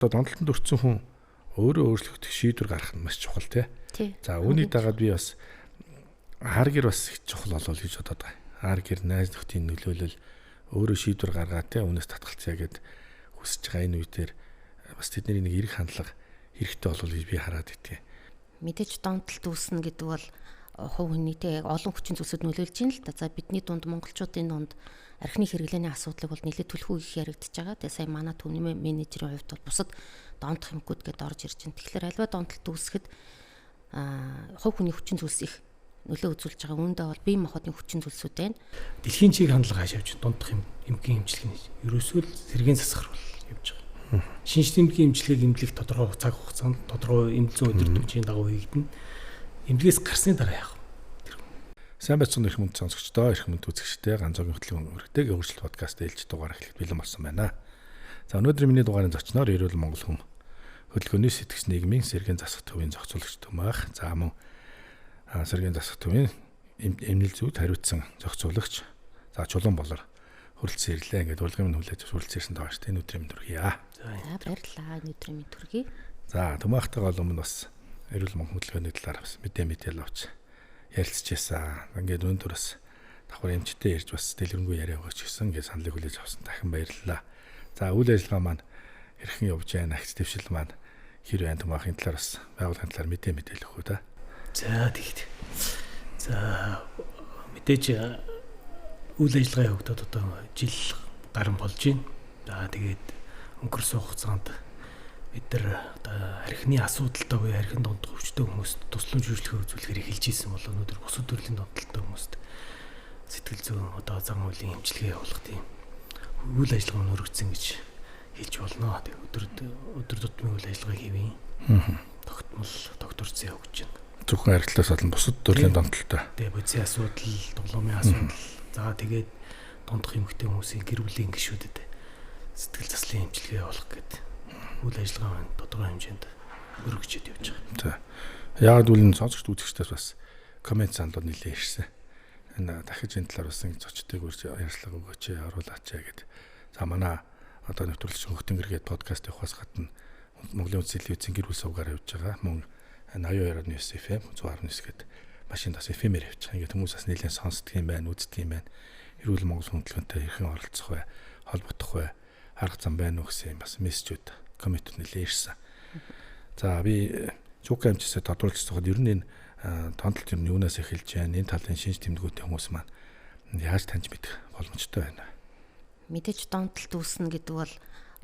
Одоо донтолтонд өртсөн хүн өөрөө өөрчлөгдөх шийдвэр гаргах нь маш чухал тий. За үүний дагаад би бас хар гэр бас их чухал болов гэж бодоод байгаа. Хар гэр найз нөхдийн нөлөөлөл өөрөө шийдвэр гаргаа тий үүнээс татгалцъя гэд хүсэж байгаа энэ үе дээр бас тэдний нэг эрг хандлага хэрэгтэй болов гэж би хараад итгэ. Мэдээж донтолт үүснэ гэдэг бол хувь хүний те яг олон хүчин зүйлсэд нөлөөлж байна л да. За бидний дунд монголчуудын дунд архины хэрэглээний асуудлыг бол нэлээд түлхүү их яригдж байгаа. Тэгээ сая манай түүний менежерийн хувьд бол бусад донтох юмгууд гэдээ орж ирж байна. Тэгэхээр альва донтолт үүсгэхэд хувь хүний хүчин зүйлс их нөлөө үзүүлж байгаа. Үүндээ бол бие махбодын хүчин зүйлсүүд байна. Дэлхийн чиг хандлага хаашаа явж донтох юм эмгийн эмчилгээний ерөөсөө л сэргийн засахар бол явж байгаа. Шинж тэмдгийн эмчилгээг эмнэлэх тодорхой цаг хугацаанд тодорхой эмнэлзэн өдөртөмжийн дагуу хийгдэнэ. Эмнэлгээс гарсны дараа яах вэ? Сайн байцгаана эрх мэнд сонсогчдоо, эрх мэнд үзэгчдээ ганцогийн хөтөлбөрийн өргөдөг өөрчлөлт подкаст ээлж дугаар эхлэх бэлэн болсон байна. За өнөөдөр миний дугаарын зочноор Эрүүл Монгол хүм хөдөлгөөний сэтгц нийгмийн сэргээн засах төвийн зохицуулагч Төмөх, за мөн сэргээн засах төвийн эмнэл зүйд хариуцсан зохицуулагч за Чулуун болор хүрэлцэн ирлээ. Ингээд урилгын минь хүлээж хүрэлцэн ирсэн байгаа шүү дээ. Энэ өдрийн мэнд хүргье. За баярлалаа. Энэ өдрийн мэнд хүргье. За Төмөхтэйгээ бол өмнө бас Эрүүл Монгол хөдөлгөөний талаар бас мэдээлэл авч ярилцж байсан. Ингээд өндөр бас давхар эмчтэй ярьж бас дэлгэрэнгүй яриа өгөөч гэсэн ингээд саналыг хүлээж авсан. Дахин баярлалаа. За үйл ажиллагаа маань хэрхэн явж байна, агц дэвшил маань хэр байна Төмөхийн талаар бас байгууллагын талаар мэдээлэл өгөө та. За тэгт. За мэдээж үйл ажиллагаа явагдаад одоо жил гарan болж байна. За тэгээд өнгөрсөн хугацаанд бид нар одоо архины асуудалтай буюу архин дундах өвчтөе хүмүүст тусламж үйлчлэгээ үзүүлэхээр эхэлж исэн бол өнөөдөр бусад төрлийн донтолтой хүмүүст сэтгэл зүйн одоо зан үйлийн эмчилгээ явуулах тийм үйл ажиллагаа нь өргөцсөн гэж хэлж болно. Тэг өдөр тутмын үйл ажиллагаа хийвэн. Тогтмол тогтворцсон явагдаж байна. Зөвхөн архилаас олон бусад төрлийн донтолтой. Тэг бодисын асуудал, дуглуумын асуудал. За тэгээд дундах эмэгтэй хүмүүсийн гэр бүлийн гишүүдэд сэтгэл заслын эмчилгээ явуулах гэдэг үйл ажиллагаа маань тодорхой хэмжээнд өргөжөд явж байгаа. За. Яагаад гэвэл энэ сонсогч үзэгчдээс бас коммент саналууд нэлээд ирсэн. Энэ дахиж энэ талаар бас ингэ зочдыг үрж ярьцлага өгөөч, оруулаач гэд. За манай одоо нэвтрүүлэгч Хөхтөнгөр гээд подкаст явахаас гадна Монголын үндэсний телевизийн гэр бүл сувгаар явж байгаа. Мөн 82.9 FM 100.9 гээд машинд бас FM-ээр явж байгаа. Ингээд хүмүүс бас нэлээд сонсдог юм байна, үздэг юм байна. Эрүүл Монгол хөдөлгөөнтэй хэрхэн оролцох вэ, холбогдох вэ, арга зам байна уу гэсэн юм бас мессежүүд коммент нэлээ ирсэн. За би Чука эмчээсээ тодруулж байхад ер нь энэ донтолт ер нь юунаас эхэлж байна? Энэ талын шинж тэмдгүүтэй хүмүүс маань яаж таньж мэдэх боломжтой байна? Мэдээж донтолт үүснэ гэдэг бол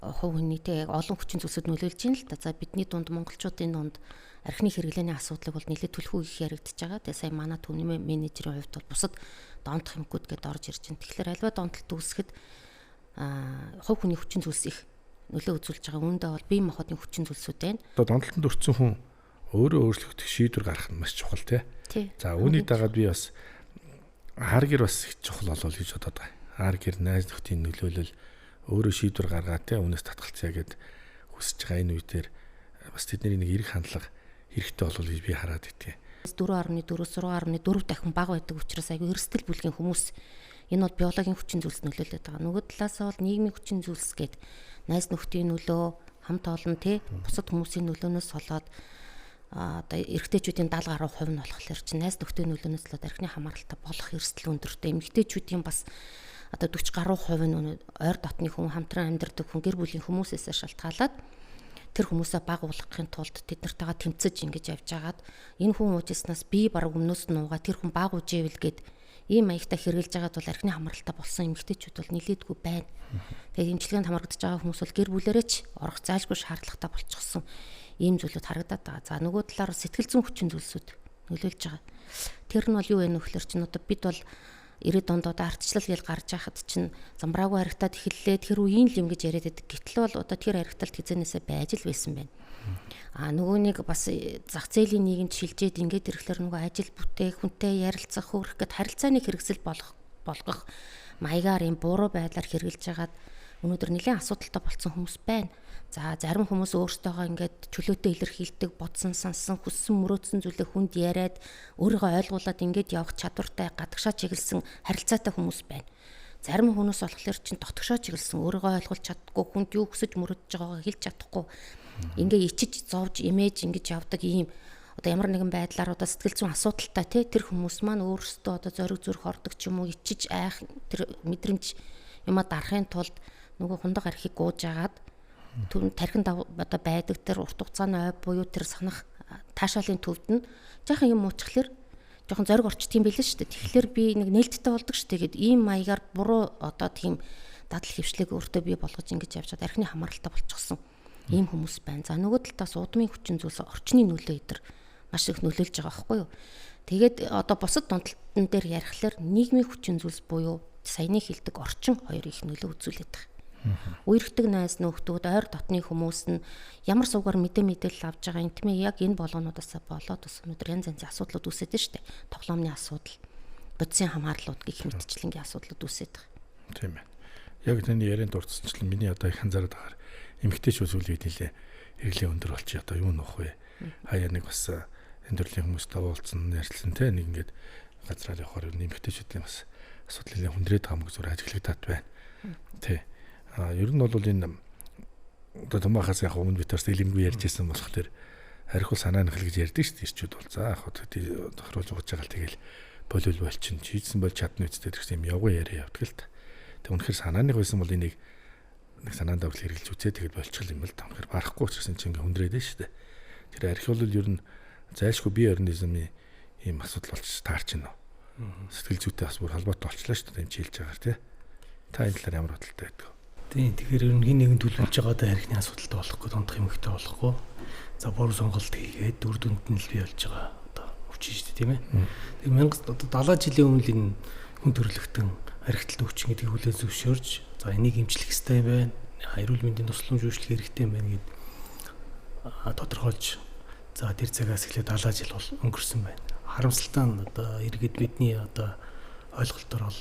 хувь хүний те яг олон хүчин зүйлсэд нөлөөлж байна л да. За бидний дунд монголчуудын дунд архины хэрэглээний асуудлыг бол нэлээд түлхүү их яригдж байгаа. Тэгээ сая манай түүний менежерийн хувьд бол бусад донтох юмгууд гэдээ орж ирж байна. Тэгэхээр альва донтолт үүсгэхэд хувь хүний хүчин зүйлс их нөлөө үзүүлж байгаа. Үүндээ бол бие махбодын хүчин зүйлсүүд байна. Одоо донтолтонд өртсөн хүн өөрөө өөрчлөгдөх шийдвэр гаргах нь маш чухал тий. За үүний дагаад би бас хар гэр бас их чухал болов гэж бодоод байгаа. Хар гэр найз нөхдийн нөлөөлөл өөрөө шийдвэр гаргаа тий үүнээс татгалцъя гэд хүсэж байгаа энэ үе дээр бас тэдний нэг эрг хандлага хэрэгтэй болов гэж би хараад итгэ. 4.4-өөс 6.4 дахин бага байдаг учраас айгүй эрсдэл бүлгийн хүмүүс энэ бол биологийн хүчин зүйлс нөлөөлөд байгаа. Нөгөө талаас бол нийгмийн хүчин зүйлс гээд найз нөхдийн нөлөө, хамт олон тий бусад хүмүүсийн нөлөөнөөс болоод одоо эрэгтэйчүүдийн 70 гаруй хувь нь болохоор чинь найз нөхдийн нөлөөнөөс болоод архины хамааралтай болох эрсдэл өндөртэй. Эмэгтэйчүүдийн бас одоо 40 гаруй хувь нь ойр дотны хүн, хамтран амьдардаг хүн, гэр бүлийн хүмүүсээс шалтгаалаад тэр хүмүүсээ баг уулгахын тулд тэд нартайгаа тэмцэж ингэж явж хагаад энэ хүн уужилснаас би бараг өмнөөс нь уугаа тэр хүн баг уужээвэл гээд ийм маягтай хэрглэж байгаад бол архины хамааралтай болсон эмэгтэйчүүд бол нэлээдгүй байна. Тэгээд эмчилгээнд хамрагдаж байгаа хүмүүс бол гэр бүлэрээ ч орох зайлшгүй шаардлагатай болчихсон ийм зүйлүүд харагдаад байгаа. За нөгөө талаар сэтгэл зүйн хүчин зүйлсүүд нөлөөлж байгаа. Тэр нь бол юу вэ нөхлөр чинь одоо бид бол 90-ад онд одоо ардчлал гэж гарч байхад чинь замбраагүй харагтаад эхэллээ. Тэр үеийн л юм гэж яриад байдаг. Гэтэл бол одоо тэр харагталт хизэнээсээ байж л байсан байна. А нөгөө нэг бас зах зээлийн нийгэмд шилжээд ингээд ирэхлээр нөгөө ажил бүтээх, хүнтэй ярилцах, хөөрөх гэд харилцааны хэрэгсэл болгох маягаар юм буруу байдлаар хэрэгжилж хагаад өнөөдөр нэлээд асуудалтай болсон хүмүүс байна. За зарим хүмүүс өөрсдөөгөө ингээд чөлөөтэй илэрхийлдэг, бодсон, сансан, хүссэн, мөрөөдсөн зүйлээ хүнд яриад өөрийгөө ойлгуулад ингээд явах чадвартай, гадагшаа чиглэсэн харилцаатай хүмүүс байна. Зарим хүмүүс болохоор чинь дотгошоо чиглэсэн, өөрийгөө ойлгуулж чадахгүй, хүнд юу хүсэж мөрөдөж байгаагаа хэлж чадахгүй. Ингээ ичиж, зовж, имэж ингэж явдаг ийм одоо ямар нэгэн байдлаар одоо сэтгэл зүйн асуудалтай тий тэр хүмүүс маань өөрсдөө одоо зориг зүрх ордог ч юм уу, ичиж айх тэр мэдрэмж юма дарахын тулд нөгөө хундаг архийг гууж агаад тархинд одоо байдаг тэр урт хугацааны ой буюу тэр санах таашаалын төвд нь жаахан юм уучихлаар жоохон зориг орчдөг юм билээ шүү дээ. Тэгэхээр би нэг нээлттэй болдог шүү дээ. Гэт ийм маягаар буруу одоо тийм дадал хөвшлийг өөртөө бий болгож ингэж явж чад архины хамааралтай болчихсон ийм хүмүүс байна. За нөгөө талдаас удмын хүчин зүйлс орчны нөлөө өдр маш их нөлөөлж байгаа байхгүй юу. Тэгээд одоо бусад донтолтон дээр ярихлаар нийгмийн хүчин зүйлс буюу саяны хэлдэг орчин хоёр их нөлөө үзүүлээд байгаа. Үерхдэг найз нөхдүүд, ойр дотны хүмүүс нь ямар суугаар мэдээлэл авч байгаа юм тийм ээ, яг энэ болгонуудаас болоод бас өнөөдөр янз янзын асуудлууд үүсээд байна шүү дээ. Тоглоомны асуудал, бодисын хамаарлууд гэх мэтчлэнгийн асуудлууд үүсээд байгаа. Тийм ээ. Яг таны ярианд дурдсанчлан миний одоо их анзаараад байгаа эмэгтэйчүүд сүүлийн үед нэлээ хэрэглээ өндөр болчих, одоо юу нөх вэ? Хаяа нэг бас энэ төрлийн хүмүүстэй уулзсан, ярьсан те, нэг ингээд газраар явахаар эмэгтэйчүүдийн бас асуудал нэлээ хүндрээд байгаа юм зүгээр ажиглагдаад байна. Тэ. А ер нь бол энэ одоо тумаахаас яг өмнө бид бас илэмгүй ярьж ирсэн болох тэр архиул санаа нөхөл гэж ярьдаг шүү дээ. Ирчүүд бол за яг тохируулж ууж байгаа л тэгэл болов болчин чийдсэн бол чадна үстэй гэсэн юм явган яриа явдаг л та. Тэг үнэхээр санааных байсан бол энийг нэг санаандаа хүртэл хэрэглэж үзээ тэгэл болчихл юм л та. Үнэхээр барахгүй ч гэсэн чинь ингээ хүндрээд нь шүү дээ. Тэр архиул ер нь зайлшгүй бие организмын ийм асуудал болчих таарч байна. Сэтгэл зүйтэй бас бүр холбоотой болчлаа шүү дээ юм чийлж байгаагаар тий. Та энэ талаар ямар бодолтой байдаг вэ? Тийм, тэгэхээр ер нь хин нэгэн төлөвлөж байгаа одоо архины асуудалтай болохгүй, дундах эмэгтэй болохгүй. За буруу сонголт хийгээд үр дүнд нь л бий болж байгаа одоо өвчин шүү дээ тийм ээ. Тэгэхээр 1970 жилийн өмнө энэ хүн төрөлхтөн архиталт өвчин гэдгийг хүлээн зөвшөөрч, за энийг эмчлэх ёстой юм байна, эрүүл мэндийн тусламж үйлчлэх хэрэгтэй юм байна гэд тодорхойлж, за тэр цагаас эхлээд 70 жил бол өнгөрсөн байна. Харамсалтай нь одоо иргэд бидний одоо ойлголтоор бол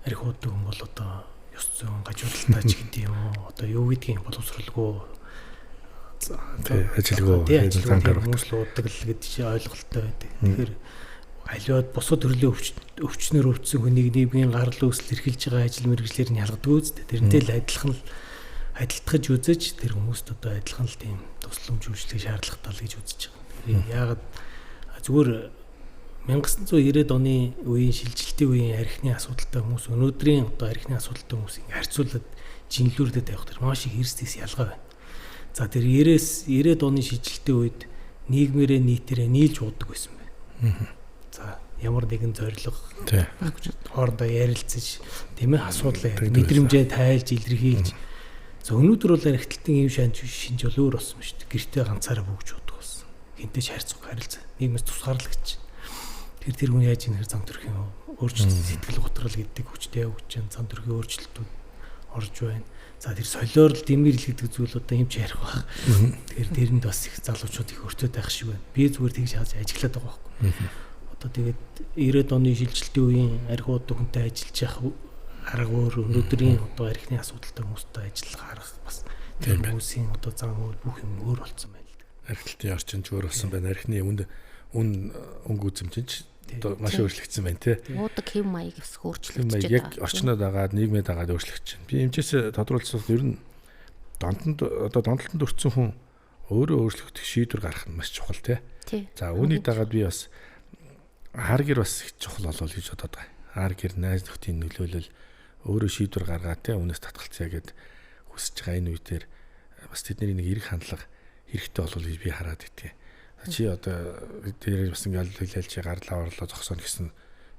архи уудаг хүн бол одоо ёс зүйн гажуудaltaй ч гэдэг юм уу, одоо юу гэдгийг боловсролгүй ажилгүй хүмүүс л уудаг л гэдэг ойлголттой байдаг. Тэгэхээр аливаад бусад төрлийн өвчнөр өвдсөн хүнийг нийгмийн гарал үүсэл эрхэлж байгаа ажил мэргэжлэр нь ялгадаг үстэй. Тэрнтэй л адилхан л адилтгаж үзэж тэр хүмүүст одоо адилхан л тийм тусламж үйлчлэх шаардлагатай л гэж үзэж байгаа. Тэгэхээр яагаад зүгээр 1990-ад оны үеийн шилжилтийн үеийн архины асуудалтай хүмүүс өнөөдрийн одоо архины асуудалтай хүмүүс ингээ харьцуулаад жинлүүрдээ тавих тэр маш их эрс тэс ялгаа байна. За тэр 90-ад оны шилжилтийн үед нийгмээрээ нийтээрээ нийлж уудаг байсан байна. За ямар нэгэн зорилго хоорондоо ярилцаж тийм ээ асуудлаа мэдрэмжээ тайлж илэрхийлж. За өнөөдөр бол архиталтын ийм шинж шинж бол өөр болсон шүү дээ. Гэртээ ганцаараа бүгж уудаг болсон. Хинтээ ч харьцах харилцаа нийгмээс тусгаарлагдчих. Тэр хүн яаж инхээр зам төрхийн өөрчлөлт сэтгэл готрол гэдэг хүчтэй явж чинь зам төрхийн өөрчлөлтүүд орж байна. За тэр солиорл дэмэрл гэдэг зүйл одоо юм ч ярих байх. Тэгэхээр тэрэнд бас их залуучууд их өртөөд байх шиг байна. Би зүгээр тэгж ажиглаад байгаа байхгүй. Одоо тэгээд 90-ад оны шилжилтийн үеийн архи уудаг хүнтэй ажиллаж явах арга өөр, өнөөдрийн одоо архины асуудалтай хүмүүстэй ажиллах арга бас тэр хүмүүсийн одоо зам өөр бүх юм өөр болсон байна л да. Архиталтын орчин ч өөр болсон байна. Архины өнгө үзэмж ч одоо маш өөрчлөгдсөн байна тий. Уудаг хэв маяг бас өөрчлөгдөж байгаа. Яг орчноо дагаад нийгмээ дагаад өөрчлөгдөж байна. Би эмчээс тодруулсан ер нь донтонд одоо донтолтонд өртсөн хүн өөрөө өөрчлөгдөх шийдвэр гаргах нь маш чухал тий. За үүнийг дагаад би бас хар гэр бас их чухал болов гэж бодоод байгаа. Хар гэр найз нөхдийн нөлөөлөл өөрөө шийдвэр гаргаа тий үүнээс татгалцъя гэд хүсэж байгаа энэ үе дээр бас тэдний нэг эрг хандлага хэрэгтэй болов гэж би хараад итгэе. Чи одоо дээр бас ингээл хэлээл чи гарлаа орлоо зогсооно гэсэн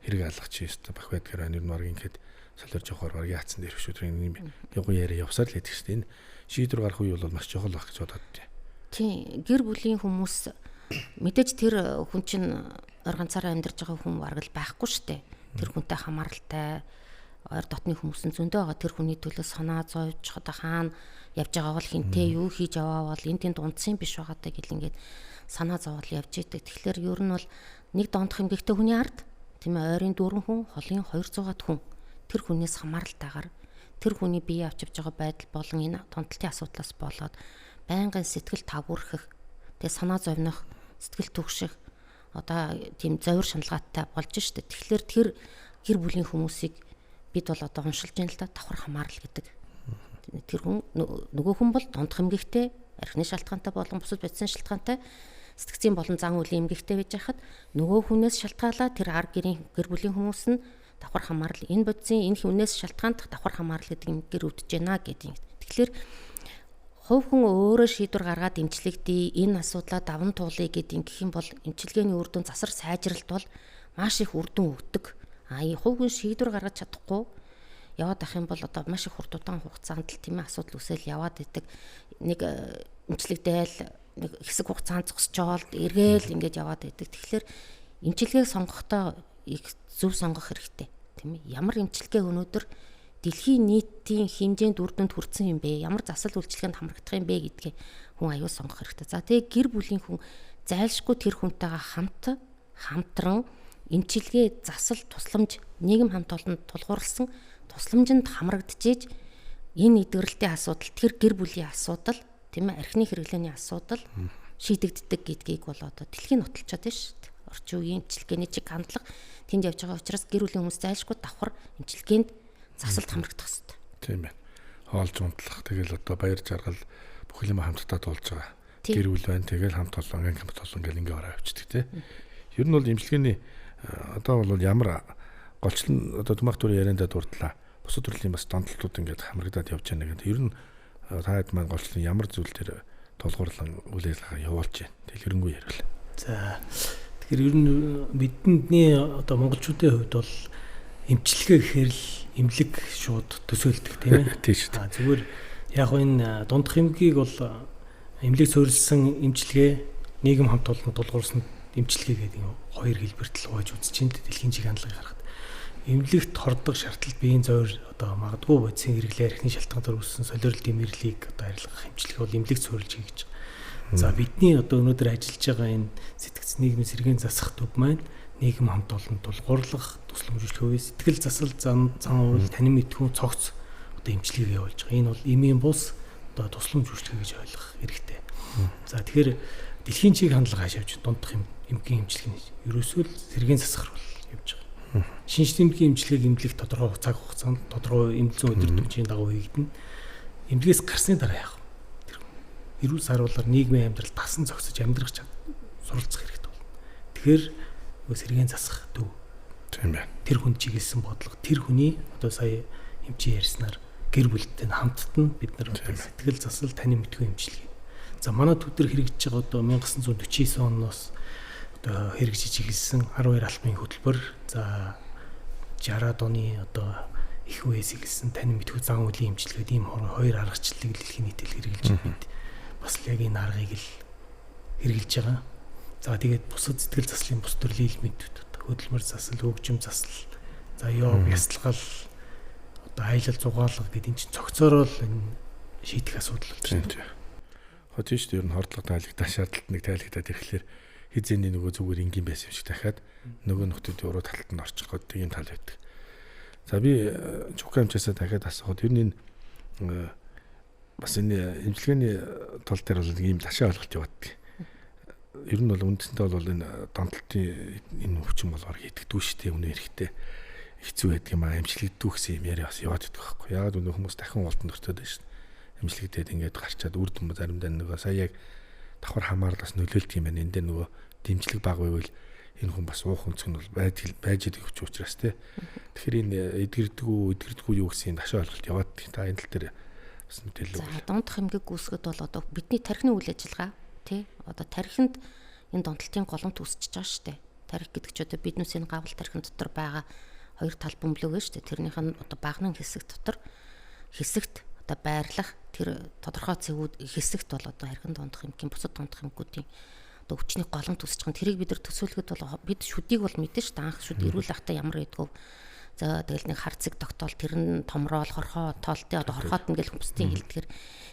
хэрэг алга чи өстө бах байдгаар байна. Ер нь баг ингээд солиорж явахаар баг яатсан дээр өшөөдрийн юм явган яриа явсаар л идэх шүү дээ. Энэ шийдвэр гарах үе бол маш чухал байх гэж бодоод тий. Тийм, гэр бүлийн хүмүүс мэдээж тэр хүн чинь ор ганцаараа амьдарч байгаа хүн бараг л байхгүй шүү дээ. Тэр хүнтэй хамааралтай ойр дотны хүмүүс нь зөндөө байгаа. Тэр хүний төлөө санаа зовж одоо хаана явж байгаа бол хинтээ юу хийж яваа бол энэ тэнд унтсан биш байгаатай гэл ингээд санаа зовоол явж идэг. Тэгэхээр ер нь бол нэг дондох юм гэхдээ хүний ард тийм ээ ойрын 4 хүн, холын 200-аад хүн тэр хүнээс хамааралтайгаар тэр хүний бие авч явж байгаа байдал болон энэ донтолтын асуудлаас болоод байнгын сэтгэл тавгуурхах, тэгээ санаа зовнох, сэтгэл түгших одоо тийм зовир шаналгаатай болж штэ. Тэгэхээр тэр гэр бүлийн хүмүүсийг Бид бол одоо уншилж байна л да, давхар хамаарал гэдэг. Тэр хүн нөгөө хүн бол дундх эмгэгтэй, архины шалтгаантай болон бусад бодисын шалтгаантай, сэтгцийн болон зан үйлийн эмгэгтэй байж хахад нөгөө хүнээс шалтгаалаа тэр ар гэрийн гэр бүлийн хүмүүс нь давхар хамаарал, энэ бодисын энэ хүнээс шалтгаандах давхар хамаарал гэдэг эмгээр өвдөж байна гэдэг юм. Тэгэхээр хувь хүн өөрөө шийдвэр гаргаад эмчлэгдээ, энэ асуудлаа даван туулъя гэдэг ингэх юм бол эмчилгээний үр дүн засар сайжралт бол маш их үр дүн өгдөг. А хувь хүн шийдвэр гаргаж чадахгүй яваад ах юм бол одоо маш их хурд удаан хугацаанд л тийм асуудал үсэл яваад идэг. Нэг эмчлэгдээл нэг хэсэг хугацаанд зогсчоол эргээл ингээд яваад идэг. Тэгэхээр эмчилгээг сонгохдоо их зөв сонгох хэрэгтэй, тийм ээ. Ямар эмчилгээ өнөөдөр дэлхийн нийтийн хэмжээнд үр дүнд хүрсэн юм бэ? Ямар засал үйлчилгээнд хамрагдах юм бэ гэдгээ хүн аюул сонгох хэрэгтэй. За тэгээ гэр бүлийн хүн зайлшгүй тэр хүнтэйгээ хамтран эмчилгээ, засал, тусламж, нийгэм хамт олонд тулгуурласан тусламжинд хамрагдчихэж энэ эдгэрэлтийн асуудал, тэр гэр бүлийн асуудал, тийм ээ, архины хэрэглээний асуудал шийдэгддэг гэдгийг бол одоо дэлхийн нотолчоод байна шүү дээ. Орчин үеийн эмчилгээний чиг хандлага тэнд явж байгаа учраас гэр бүлийн хүмүүс зайлшгүй давхар эмчилгээнд засалд хамрагдах хэрэгтэй. Тийм байна. Хоолж унтлах, тэгэл одоо баяр жаргал бүх юм хамтдаа туулж байгаа. Гэр бүл байна, тэгэл хамт олон, анги хамт олон гэл ингээ ороо явчихдаг тий. Ер нь бол эмчилгээний одоо бол ямар голчлон одоо Түмэх төрийн яриандаа дурдлаа. Бусад төрлийн бас донтолтууд ингээд хамрагдаад явж байна гэдэг. Ер нь та хэд маань голчлон ямар зүйл дээр тулгуурлан үйл ажиллагаа явуулж байна? Дэлгэрэнгүй ярил. За тэгэхээр ер нь бидний одоо монголчуудын хувьд бол эмчилгээ гэхээр л эмнэлэг шууд төсөөлдөг тийм ээ. Тийм шүү дээ. Зүгээр яг энэ дундх эмгийг бол эмнэлэг суурилсан эмчилгээ, нийгэм хамт олонд тулгуурласан эмчилгээ гэдэг юм хоёр хэлбэрт л хувааж үзэж байна. Дэлхийн чиг хандлагыг харахад эмнэлэгт хордог шартлал биеийн зовир одоо магадгүй бодисын хэрэглээ, архины шалтгаанаар үүссэн солиорол дэмэрлийг одоо арилгах эмчилгээ бол эмнэлэгт суурилж хийж байгаа. За бидний одоо өнөөдөр ажиллаж байгаа энэ сэтгц нийгмийн сэргээн засах төв маань нийгэм хамт олонд тулгуурлах, тусламж үйлчлэгээ, сэтгэл засал, зан уул, танин мэдхүүн цогц одоо эмчилгээг явуулж байгаа. Энэ бол эмийн бус одоо тусламж үйлчлэгээ гэж ойлгох хэрэгтэй. За тэгэхээр дэлхийн чиг хандлага хаашаа явж дундах эмгийн эмчилгээний ерөөсөө л сэргээн засах руу явж байгаа. Шинж тэмдгийн эмчилгээг эмнэлэг тодорхой цаг хугацаанд тодорхой эмнэлзэн өдөртөмжийн дагуу хийгдэнэ. Эмнэлгээс гарсны дараа яах вэ? Тэр эрүүл саруулаар нийгмийн амьдрал тасан зогсож амьдрах суралцах хэрэгтэй болно. Тэгэхээр сэргээн засах төв. Тийм байна. Тэр хүн чиглэсэн бодлого, тэр хүний одоо сая эмчийн ярьснаар гэр бүлтэй хамтд нь бид нар сэтгэл засал, танин мэдхүйн эмчилгээ. За манай төв төр хэрэгжиж байгаа одоо 1949 оноос одоо хэрэгжиж эхэлсэн 12 алхмын хөтөлбөр, за 60-аад оны одоо их үеэс эхэлсэн танин мэдхүй зан үйлийн эмчилгээд ийм хоёр аргачлалыг дэлхийн нийтэд хэрэгжилж бид бас л яг энэ аргыг л хэрэгжилж байгаа. За тэгээд бусад сэтгэл заслын бус төрлийн элементүүд хөдөлмөр засал, хөгжим засал, за йог, бясалгал, одоо аялал зугаалга гэдэг энэ чинь цогцоороо л энэ шийдэх асуудал болж байна. Хоо тийм шүү дээ. Ер нь хордлого тайлэгдаа шаардлагат нэг тайлэгдаад ирэхлээр хизээний нөгөө зүгээр энгийн байсан юм шиг дахиад нөгөө нөхдүүдийн уруу талд нь орчих гээд тийм тал байдаг. За би Чука эмчээсээ дахиад асуухад ер нь энэ бас энэ эмчилгээний тал дээр бол нэг ийм ташаа ойлголт яваад. Ер нь бол үндсэндээ бол энэ донтолтын энэ өвчин бол бараг итгэдэггүй шүү дээ. Үнэ эрэхтэй хэцүү байдаг юм аа, эмчлэгддэг гэсэн юм яриа бас яваад идэх байхгүй. Яагаад үнэ хүмүүс дахин уултанд өртөөд байна шүү дээ. Эмчлэгдээд ингээд гарчаад үр дүн заримдаа нөгөө сая яг давхар хамаарал бас нөлөөлдөг юм байна. Энд дээр нөгөө дэмжлэг баг байвал энэ хүн бас уух өнцөг нь бол байж идэг өвч учраас тий. Тэгэхээр энэ эдгэрдэггүй эдгэрдэггүй юу гэсэн ташаа ойлголт яваад та энэ тал дээр бас мэдээлэл өгвөл. За дундх эмгэг үүсгэд бол одоо бидний тархины үйл ажиллагаа тий. Одоо тархинд энэ донтолтын голомт үүсчихэж байгаа шүү дээ. Тархи гэдэг чи одоо биднээс энэ гавл тархин дотор байгаа хоёр тал бөмбөлөг шүү дээ. Тэрнийх нь одоо багнын хэсэг дотор хэсэгт одоо байрлах тэр тодорхой цэгүүд хэсэгт бол одоо архин дундах эмгийн бусад дундах эмгүүдийн одоо өвчний голомт үүсэж байгаа. Тэрийг бид нар төсөөлөхөд бол бид шүдийг бол мэдэн шүү дээ. Анх шүд эрүүл ахтай ямар байдгүй. За тэгэл нэг хар цэг тогтоол тэр нь томроол хорхоо тоолтой одоо хорхоот ингээл хүмүүстийн хэлдгэр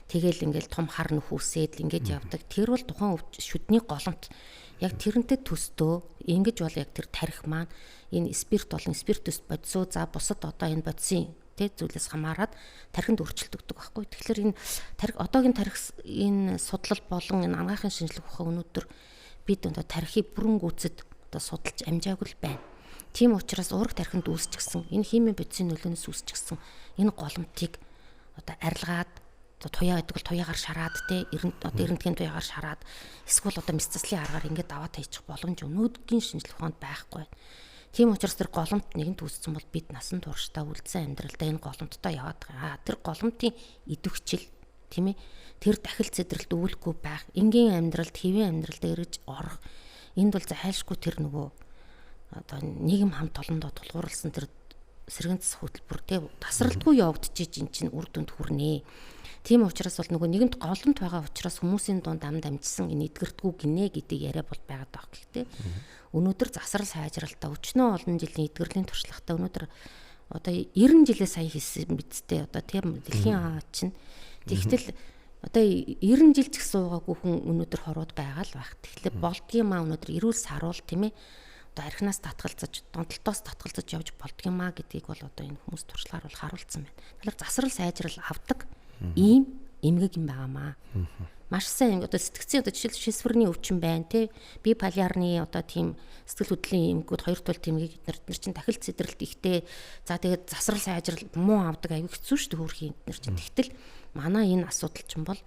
тэгэл ингээл том хар нүх үсээд л ингээд явдаг. Тэр бол тухайн шүдний голомт яг тэрнтэй төстөө ингэж бол яг тэр тарих маань энэ спирт болон спиртус бодисоо за бусад одоо энэ бодисын тэ зүйлээс хамаарат тархинд өөрчлөлт өгдөг байхгүй. Тэгэхээр энэ тарих одоогийн тарих энэ судлал болон энэ анагаахын шинжлэх ухаан өнөөдөр бид одоо тархийг бүрэн гүйцэд одоо судалж амжаагүй л байна. Тийм учраас уураг тархинд үүсчихсэн энэ химийн бодисын нөлөөнөөс үүсчихсэн энэ голомтыг одоо арилгаад туяа гэдэг бол туяагаар шараад те одоо эрентгийн туяагаар шараад эсвэл одоо мэс заслын аргаар ингээд даваа таячих боломж өнөөдрийн шинжлэх ухаанд байхгүй. Тийм учраас тэр голомт нэгэнт үүссэн бол бид насан туршдаа үлдсэн амьдралдаа энэ голомттой яваад байгаа. Тэр голомтын идэвхжил тийм ээ тэр дахил зэдрэлт өвлөхгүй байх, энгийн амьдралд, хэвийн амьдралд эргэж орох энд бол зайлшгүй тэр нөгөө одоо нийгэм хамт олондоо тулгуурласан тэр сэргэн засах хөтөлбөр те тасралтгүй явагдчихэж эн чинь үр дүнд хүрнэ. Тийм учраас бол нөгөө нийгэмд голомт байгаа учраас хүмүүсийн дунд ам дамжсан энэ эдгэрдгүү гинэ гэдэг яриа бол байгаад байгаа. Гэхдээ өнөөдөр засрал сайжралтаа өчнөө олон жилийн эдгэрлийн туршлагатай өнөөдөр одоо 90 жилээ сая хийсэн бидтэй одоо тийм дэлхийн аа чинь тэгтэл одоо 90 жил ч гэсэн уугаагүй хүн өнөөдөр хорууд байгаа л байх. Тэгэхээр болдгиймаа өнөөдөр эрүүл саруул тийм ээ одоо архинаас татгалзаж, донтолтоос татгалзаж явж болдгиймаа гэдгийг бол одоо энэ хүмүүс туршлагаар бол харуулсан байна. Тэгэхээр засрал сайжрал авдаг ийм эмгэг юм байгаамаа. Маш сайн одоо сэтгцийн одоо жишээл шисвэрний өвчин байна тий. Биполярны одоо тийм сэтгэл хөдлөлийн эмгэгүүд хоёр тул тэмгийг эднэр чинь дахил зэдрэлт ихтэй. За тэгээд засрал сайжрал муу авдаг аюу хэцүү шүү дээ хөөрхийн эднэр чинь. Тэгтэл манай энэ асуудал чинь бол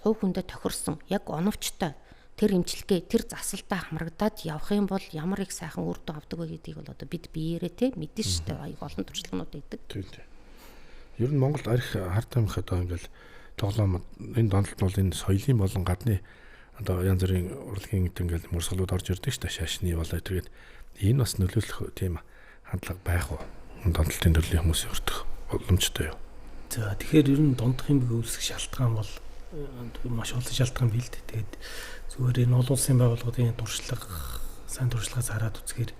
хувь хүндээ тохирсон яг оновчтой тэр эмчилгээ тэр засалтаа хамрагдаад явах юм бол ямар их сайхан үр дүн авдаг вэ гэдгийг бол одоо бид биеэрээ те мэдэн шүү дээ. Аюу олон туршлаганууд өгдөг. Тийм тийм. Ер нь Монголд арх хар тамхи одоо ингээл тоглоом энэ донтолт бол энэ соёлын болон гадны одоо янз бүрийн урлагийн ингээл мөрсгөлүүд орж ирдэг шүү дээ. Шашны болоо тэргээд энэ бас нөлөөлөх тийм хандлага байх уу? Донтолтын төрлийн хүмүүсийн өртөх боломжтой юу? За тэгэхээр ер нь донтох юм үүсэх шалтгаан бол маш олон шалтгаан бий л дээ. Тэгээд зүгээр энэ олон улсын байгууллагын туршлага, сайн туршлагаас хараад үзэхээр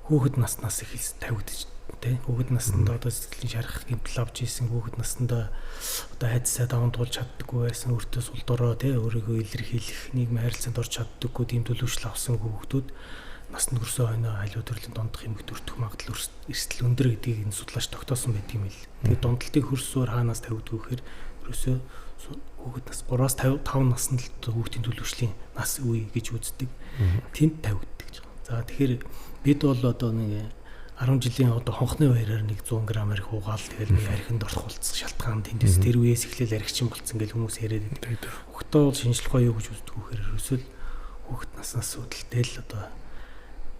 хүүхэд наснаас эхэлж тавигдаж тэ хүүхэд насндаа одоо сэтгэлийн шарах гэмтэл авч ийсэн хүүхэд насндаа одоо хайцсаа даван туулж чаддаггүй байсан өөртөө сул дорой тэ өөрийгөө илэрхийлэх нийгмийн харилцаанд орж чаддаггүй тийм төлөвшил авсан хүүхдүүд насанд хүрсэн хойноо аливаа төрлийн дундах эмгэгт өртөх магадлал эрсдэл өндөр гэдгийг энэ судлаач тогтоосон байдаг юм л. Тэгээд дундалтыг хөрс суурь хаанаас тавигддаг вэ гэхээр ерөөсөө хүүхэд нас 3-аас 5 наснд л хүүхдийн төлөвшлийн нас үе гэж үздэг. Тэнд тавигддаг гэж байгаа. За тэгэхээр бид бол одоо нэг 10 жилийн одоо хонхны баяраар нэг 100 г арх уугаал тэгэл нэг архинд орох болцсон шалтгаан тэндээс тэр үеэс эхлээл архичин болцсон гэж хүмүүс яриад байдаг. Хүүхдээ бол шинжлэх ухаан юу гэж үздэг вэ гэхээр ерөөсөө л хүүхэд наснаас үүдэлтэй л одоо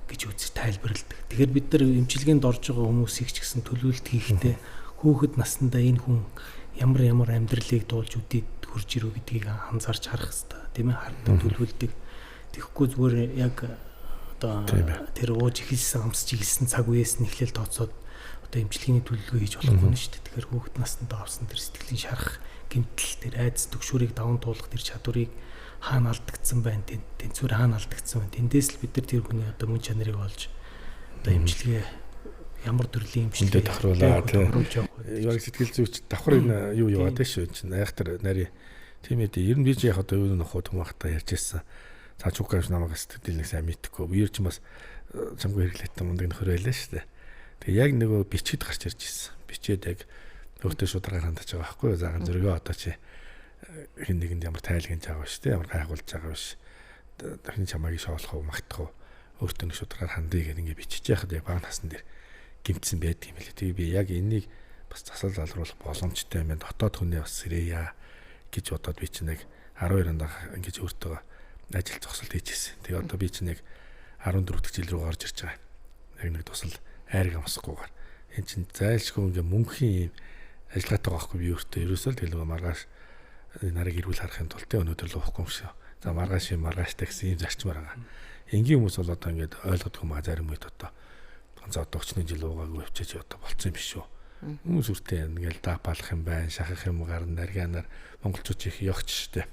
гэж үзэж тайлбарладаг. Тэгэхээр бид нар эмчилгээнд орж байгаа хүмүүсийг ч гэсэн төлөвлөлт хийхдээ хүүхэд насндаа энэ хүн ямар ямар амьдралыг дуулж үдээд хурж ирв гэдгийг анзаарч харах хэрэгтэй, тийм ээ, хардаг төлөвлөдөг. Тэгэхгүй зүгээр яг одоо тэр ууж эхэлсэн, амсч эхэлсэн цаг үеэс нь эхлээл тооцоод одоо эмчилгээний төлөвлөгөө хийж болохгүй нь шүү дээ. Тэгэхээр хүүхэд насндаа авсан тэр сэтгэлийн шарах, гэмтэл, тэр айдас түгшүүрийг даван туулах тэр чадварыг хаана алдагдсан байна, тэнцвэр хаана алдагдсан байна. Тэндээс л бид нар тэр хүний одоо мөн чанарыг олж одоо эмчилгээ ямар төрлийн эмчилгээ давхруулаа тийм. Яг сэтгэл зүйч давхар энэ юу яваад шүү чинь айхтар нарийн тийм ээ. Ер нь би ч яг одоо юу нөхөө түм байхдаа ярьж ирсэн. За чукаш намайг сэтгэл нэг сайн мэдхгүй. Би ер чинь бас чамгүй хэрэглээтэй мундаг нөхөр байлаа шүү дээ. Тэгээ яг нөгөө бичээд гарч ирж ирсэн. Бичээд яг өөртөө шударгаар хандаж байгаа байхгүй юу? За ганц зөргөө одоо чи хин нэгэнд ямар тайлгнаж байгаа биш те, ямар гайхуулж байгаа биш. Дахин чамайг шоолох уу, магтах уу? Өөртөө нэг шударгаар хандъя гэдэг ингээ бичиж яхад яг бага насн дээр гимтсэн байдаг юм лээ. Тэгээ би яг энийг бас засал залруулах боломжтой юм байна. Дотоод хүнээ бас сэрээе гэж бодоод би чинь нэг 12 онд ингэж өөртөө ажил зогсолт хийжсэн. Тэгээ одоо би чинь яг 14 дахь жил рүү орж ирж байгаа. Яг нэг тусал айрыг амсахгүйгээр. Энэ чинь зайлшгүй ингээ мөнхийн юм ажиллагаатай байхгүй би өөртөө ерөөсөө л тэгэл маргааш нарыг эрүүл харахын тулд те өнөөдөр л уухгүй юм шиг. За маргааш юм маргааштай гэсэн ийм зарчмаар байгаа. Энгийн хүмүүс бол одоо ингээд ойлгодгүй юм а зарим үед одоо ганц одоо 31 жил уугаагүй явчихаж одоо болцсон юм биш үү. Хүмүүс үртэй ингээл даапалах юм байна, шахах юм гарна, наргаанаар монголчууд их явч штэ.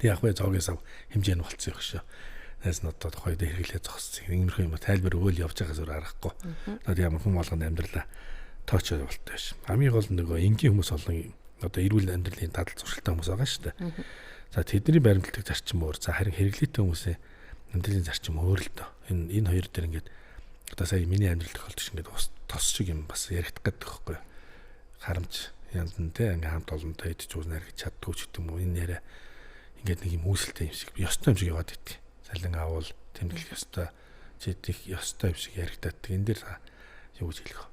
Тэг яг вэ зоогийн сав хэмжээ нь болцсон юм шүү. Найз нь одоо тухайд хэрэглээ зогссон. Иймэрхүү юм тайлбар өгөөл явж байгаа зүр аргагүй. Одоо ямар хүн болгоно амьдралаа тооч болтой биш. Хамгийн гол нь нөгөө энгийн хүмүүс олон одоо эрүүл амьдралын дадал зуршилтай хүмүүс байгаа шүү дээ. За тэдний баримтлагдаг зарчим өөр. За харин хэрэглээтэй хүмүүсийн амьдралын зарчим өөр л дөө. Энэ хоёр дээр ингээд одоо сая миний амьдрал тохиолдож ингээд ус тос шиг юм бас яригдах гэдэг байхгүй. Харамч янз нь те ингээд хамт олонтой идэж уус наргиж чаддгүй ч гэдэг юм уу. Энэ яриа ингээд нэг юм үүсэлтэй юм шиг ёстой юм шиг яваад идэх. Салин аавал тэмдэглэх ёстой. хичээдэх ёстой юм шиг яригдаад. Энэ дээр юу гэж хэлэх вэ?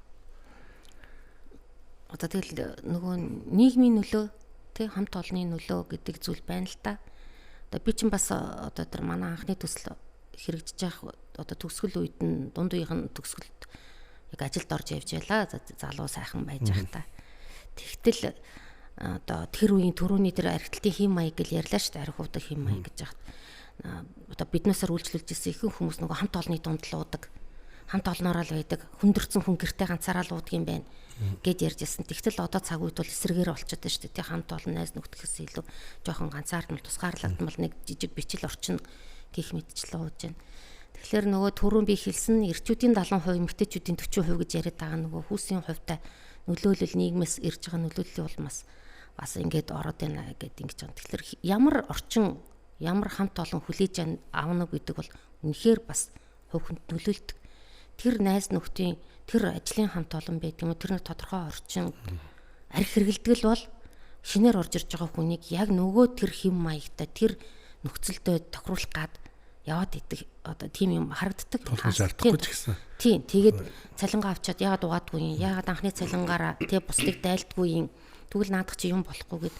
Одоо тэгэл нөгөө нийгмийн нөлөө тий хамт олонны нөлөө гэдэг зүйл байна л та. Одоо би чинь бас одоо тэр манай анхны төсөл хэрэгжиж явах одоо төгсгөл үед нь дунд үеийн төгсгөлд яг ажилд орж явж байлаа. Залуу сайхан байж байхдаа. Тэгтэл одоо тэр үеийн төрөүний тэр архитектийн хэм маяг гэл ярьлаа шүү дээ. Архиудаг хэм маяг гэж яхад одоо биднээсээр үйлчлүүлж ирсэн ихэнх хүмүүс нөгөө хамт олонны дунд л уудаг. Хамт олноороо л байдаг. Хүндэрсэн хүн гэртээ ганцаараа л уудаг юм байна гэд ярьж ирсэн. Тэгтэл одоо цаг үед бол эсрэгээр болчиход байна шүү дээ. Тэ хамт олон найз нөхдөдөөс илүү жоохон ганцаардмал тусгаарлагдмал нэг жижиг бичил орчин гих мэтчлэн ууж байна. Тэгэхээр нөгөө түрүүн би хэлсэн эрчүүдийн 70%, эмэгтэйчүүдийн 40% гэж яриад байгаа нөгөө хүүсийн хувьтай нөлөөлөл нийгмээс ирж байгаа нөлөөллийн улмаас бас ингээд ороод байна гэд ингэж байгаа. Тэгэхээр ямар орчин, ямар хамт олон хүлээж авна гэдэг бол үнэхээр бас хувь хүнд нөлөөлдөг. Тэр найз нөхдийн тэр ажлын хамт олон байдаг юм уу, тэр нэг тодорхой орчин арх хэрэгэлдэг л бол шинээр орж ирж байгаа хүнийг яг нөгөө тэр хэм маягтай тэр нөхцөлдөө тохируулах гад яваад идэх одоо тийм юм харагддаг. Шаардахгүй ч гэсэн. Тийм. Тэгээд цалингаа авчаад яагаад угаадгүй юм? Яагаад анхны цалингаараа тэг бусдыг дайлдгүй юм? Тэгвэл наадах чи юм болохгүй гэд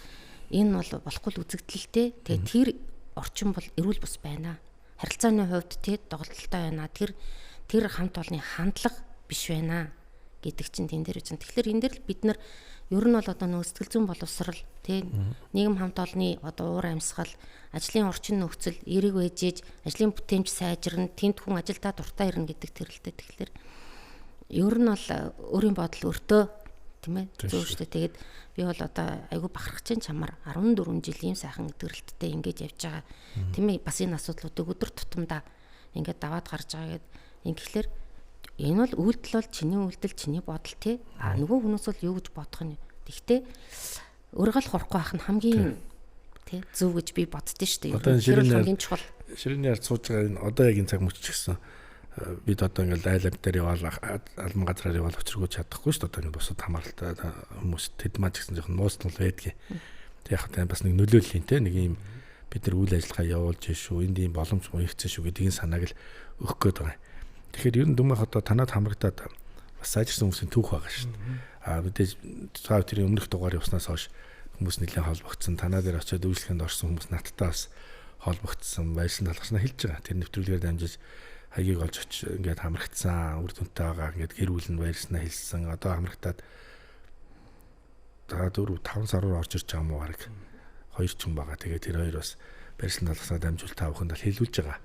энэ бол болохгүй л үзэгдэлтэй. Тэгээд тэр орчин бол эрүүл бус байна. Харилцааны хувьд тэг доголдолтой байна. Тэр хамт олонны хандлага биш байна гэдэг чинь тэн дээр чинь. Тэгэхээр энэ дээр л бид нар ер нь бол одоо нөгөө сэтгэл зүйн боловсрал тий нийгэм хамт олонны одоо уур амьсгал, ажлын орчин нөхцөл, эерэг байжээж, ажлын бүтээмж сайжирна, тэнд хүн ажилдаа дуртай ирнэ гэдэг тэрэлтэй. Тэгэхээр ер нь бол өөрийн бодол өртөө тийм ээ зөв шүү дээ. Тэгээд би бол одоо айгүй бахархаж чинь чамаар 14 жил ийм сайхан төрөлттэй ингэж явж байгаа. Тийм ээ бас энэ асуудлуудыг өдөр тутамдаа ингээд даваад гарч байгаа гэд. Ингэхлээр энэ бол үйлдэл бол чиний үйлдэл, чиний бодол тий. А нөгөө хүмүүс бол юу гэж бодох нь. Тэгтээ өөрийгөө л хурахгүй байх нь хамгийн тий зөв гэж би боддөө шүү дээ. Одоо хамгийн чухал. Ширээний ард сууж байгаа энэ одоо яг энэ цаг мөч ч гэсэн бид одоо ингээл айл амт дээр яваал албан газраар яваал учиргүй чадахгүй шүү дээ. Одоо ингээд бусад хамааралтай хүмүүс тэд маа ч гэсэн жоохон нууцнал байдгийг. Тэг яг та бас нэг нөлөөллийн тий нэг юм бид нар үйл ажиллагаа явуулж шүү, энд ийм боломж нэгцэн шүү гэдгийг санааг л өгөх гээд байгаа юм. Тэгэхээр ер нь дүмэх одоо танад хамрагдаад бас сайжирсан хүмүүсийн түүх байгаа шүү дээ. А мэдээж та тэрийн өмнөх дугаар явснаас хойш хүмүүс нэлээд холбогдсон. Танаа дээр очиод үйлчлэгэнд орсон хүмүүс надтай бас холбогдсон, баярлан талархснаа хэлж байгаа. Тэр нэвтрүүлгээр дамжиж хаягийг олж очиж ингээд хамрагдсан, үр дүнтэй байгаа ингээд гэр бүл нь баярлснаа хэлсэн. Одоо хамрагдаад за 4 5 сар руу орж ирж байгаа юм уу бараг хоёр ч юм байгаа. Тэгээд тэр хоёр бас баярлан талархснаа дамжуул та бүхэнд л хэлүүлж байгаа.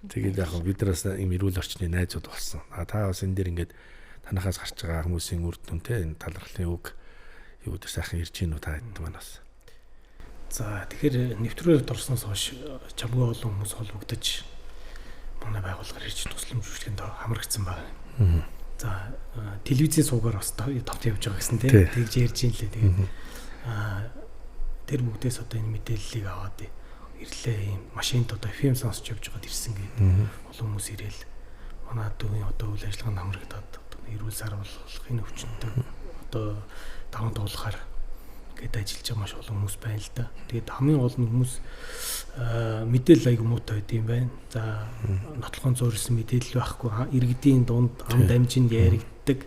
Тэгээд яг бид нар бас ийм эрүүл орчны найзууд болсон. А та бас энэ дэр ингээд танахаас гарч байгаа хүмүүсийн үр дүнтэй энэ талархлын үг юу гэдэг сайхан ирж гин үү та хэд маань бас. За тэгэхээр нэвтрүүлэлд орсноос хойш чамгүй олон хүмүүс холбогдож манай байгууллагаар ирж тусламж үйлчлэгэнд хамрагдсан байна. За телевизийн суугаар бас товт явж байгаа гэсэн тийм тэгж ярьж ин лээ. Тэгээд тэр бүгдээс одоо энэ мэдээллийг аваад ирлээ ийм машинд одоо FM сонсч явж байгаад ирсэн гээд олон хүмүүс ирээл манай дүүгийн одоо үйл ажиллагаанд хамрагдаад одоо эрүүл сар болгох энэ өвчнөд одоо даван туулахаар гээд ажиллаж байгаа маш олон хүмүүс байна л да. Тэгээд хамгийн гол нь хүмүүс мэдээлэл айгүй муутай байд юм байна. За нотлохын зуурсан мэдээлэл байхгүй, иргэдийн дунд ам дамжинд яригддаг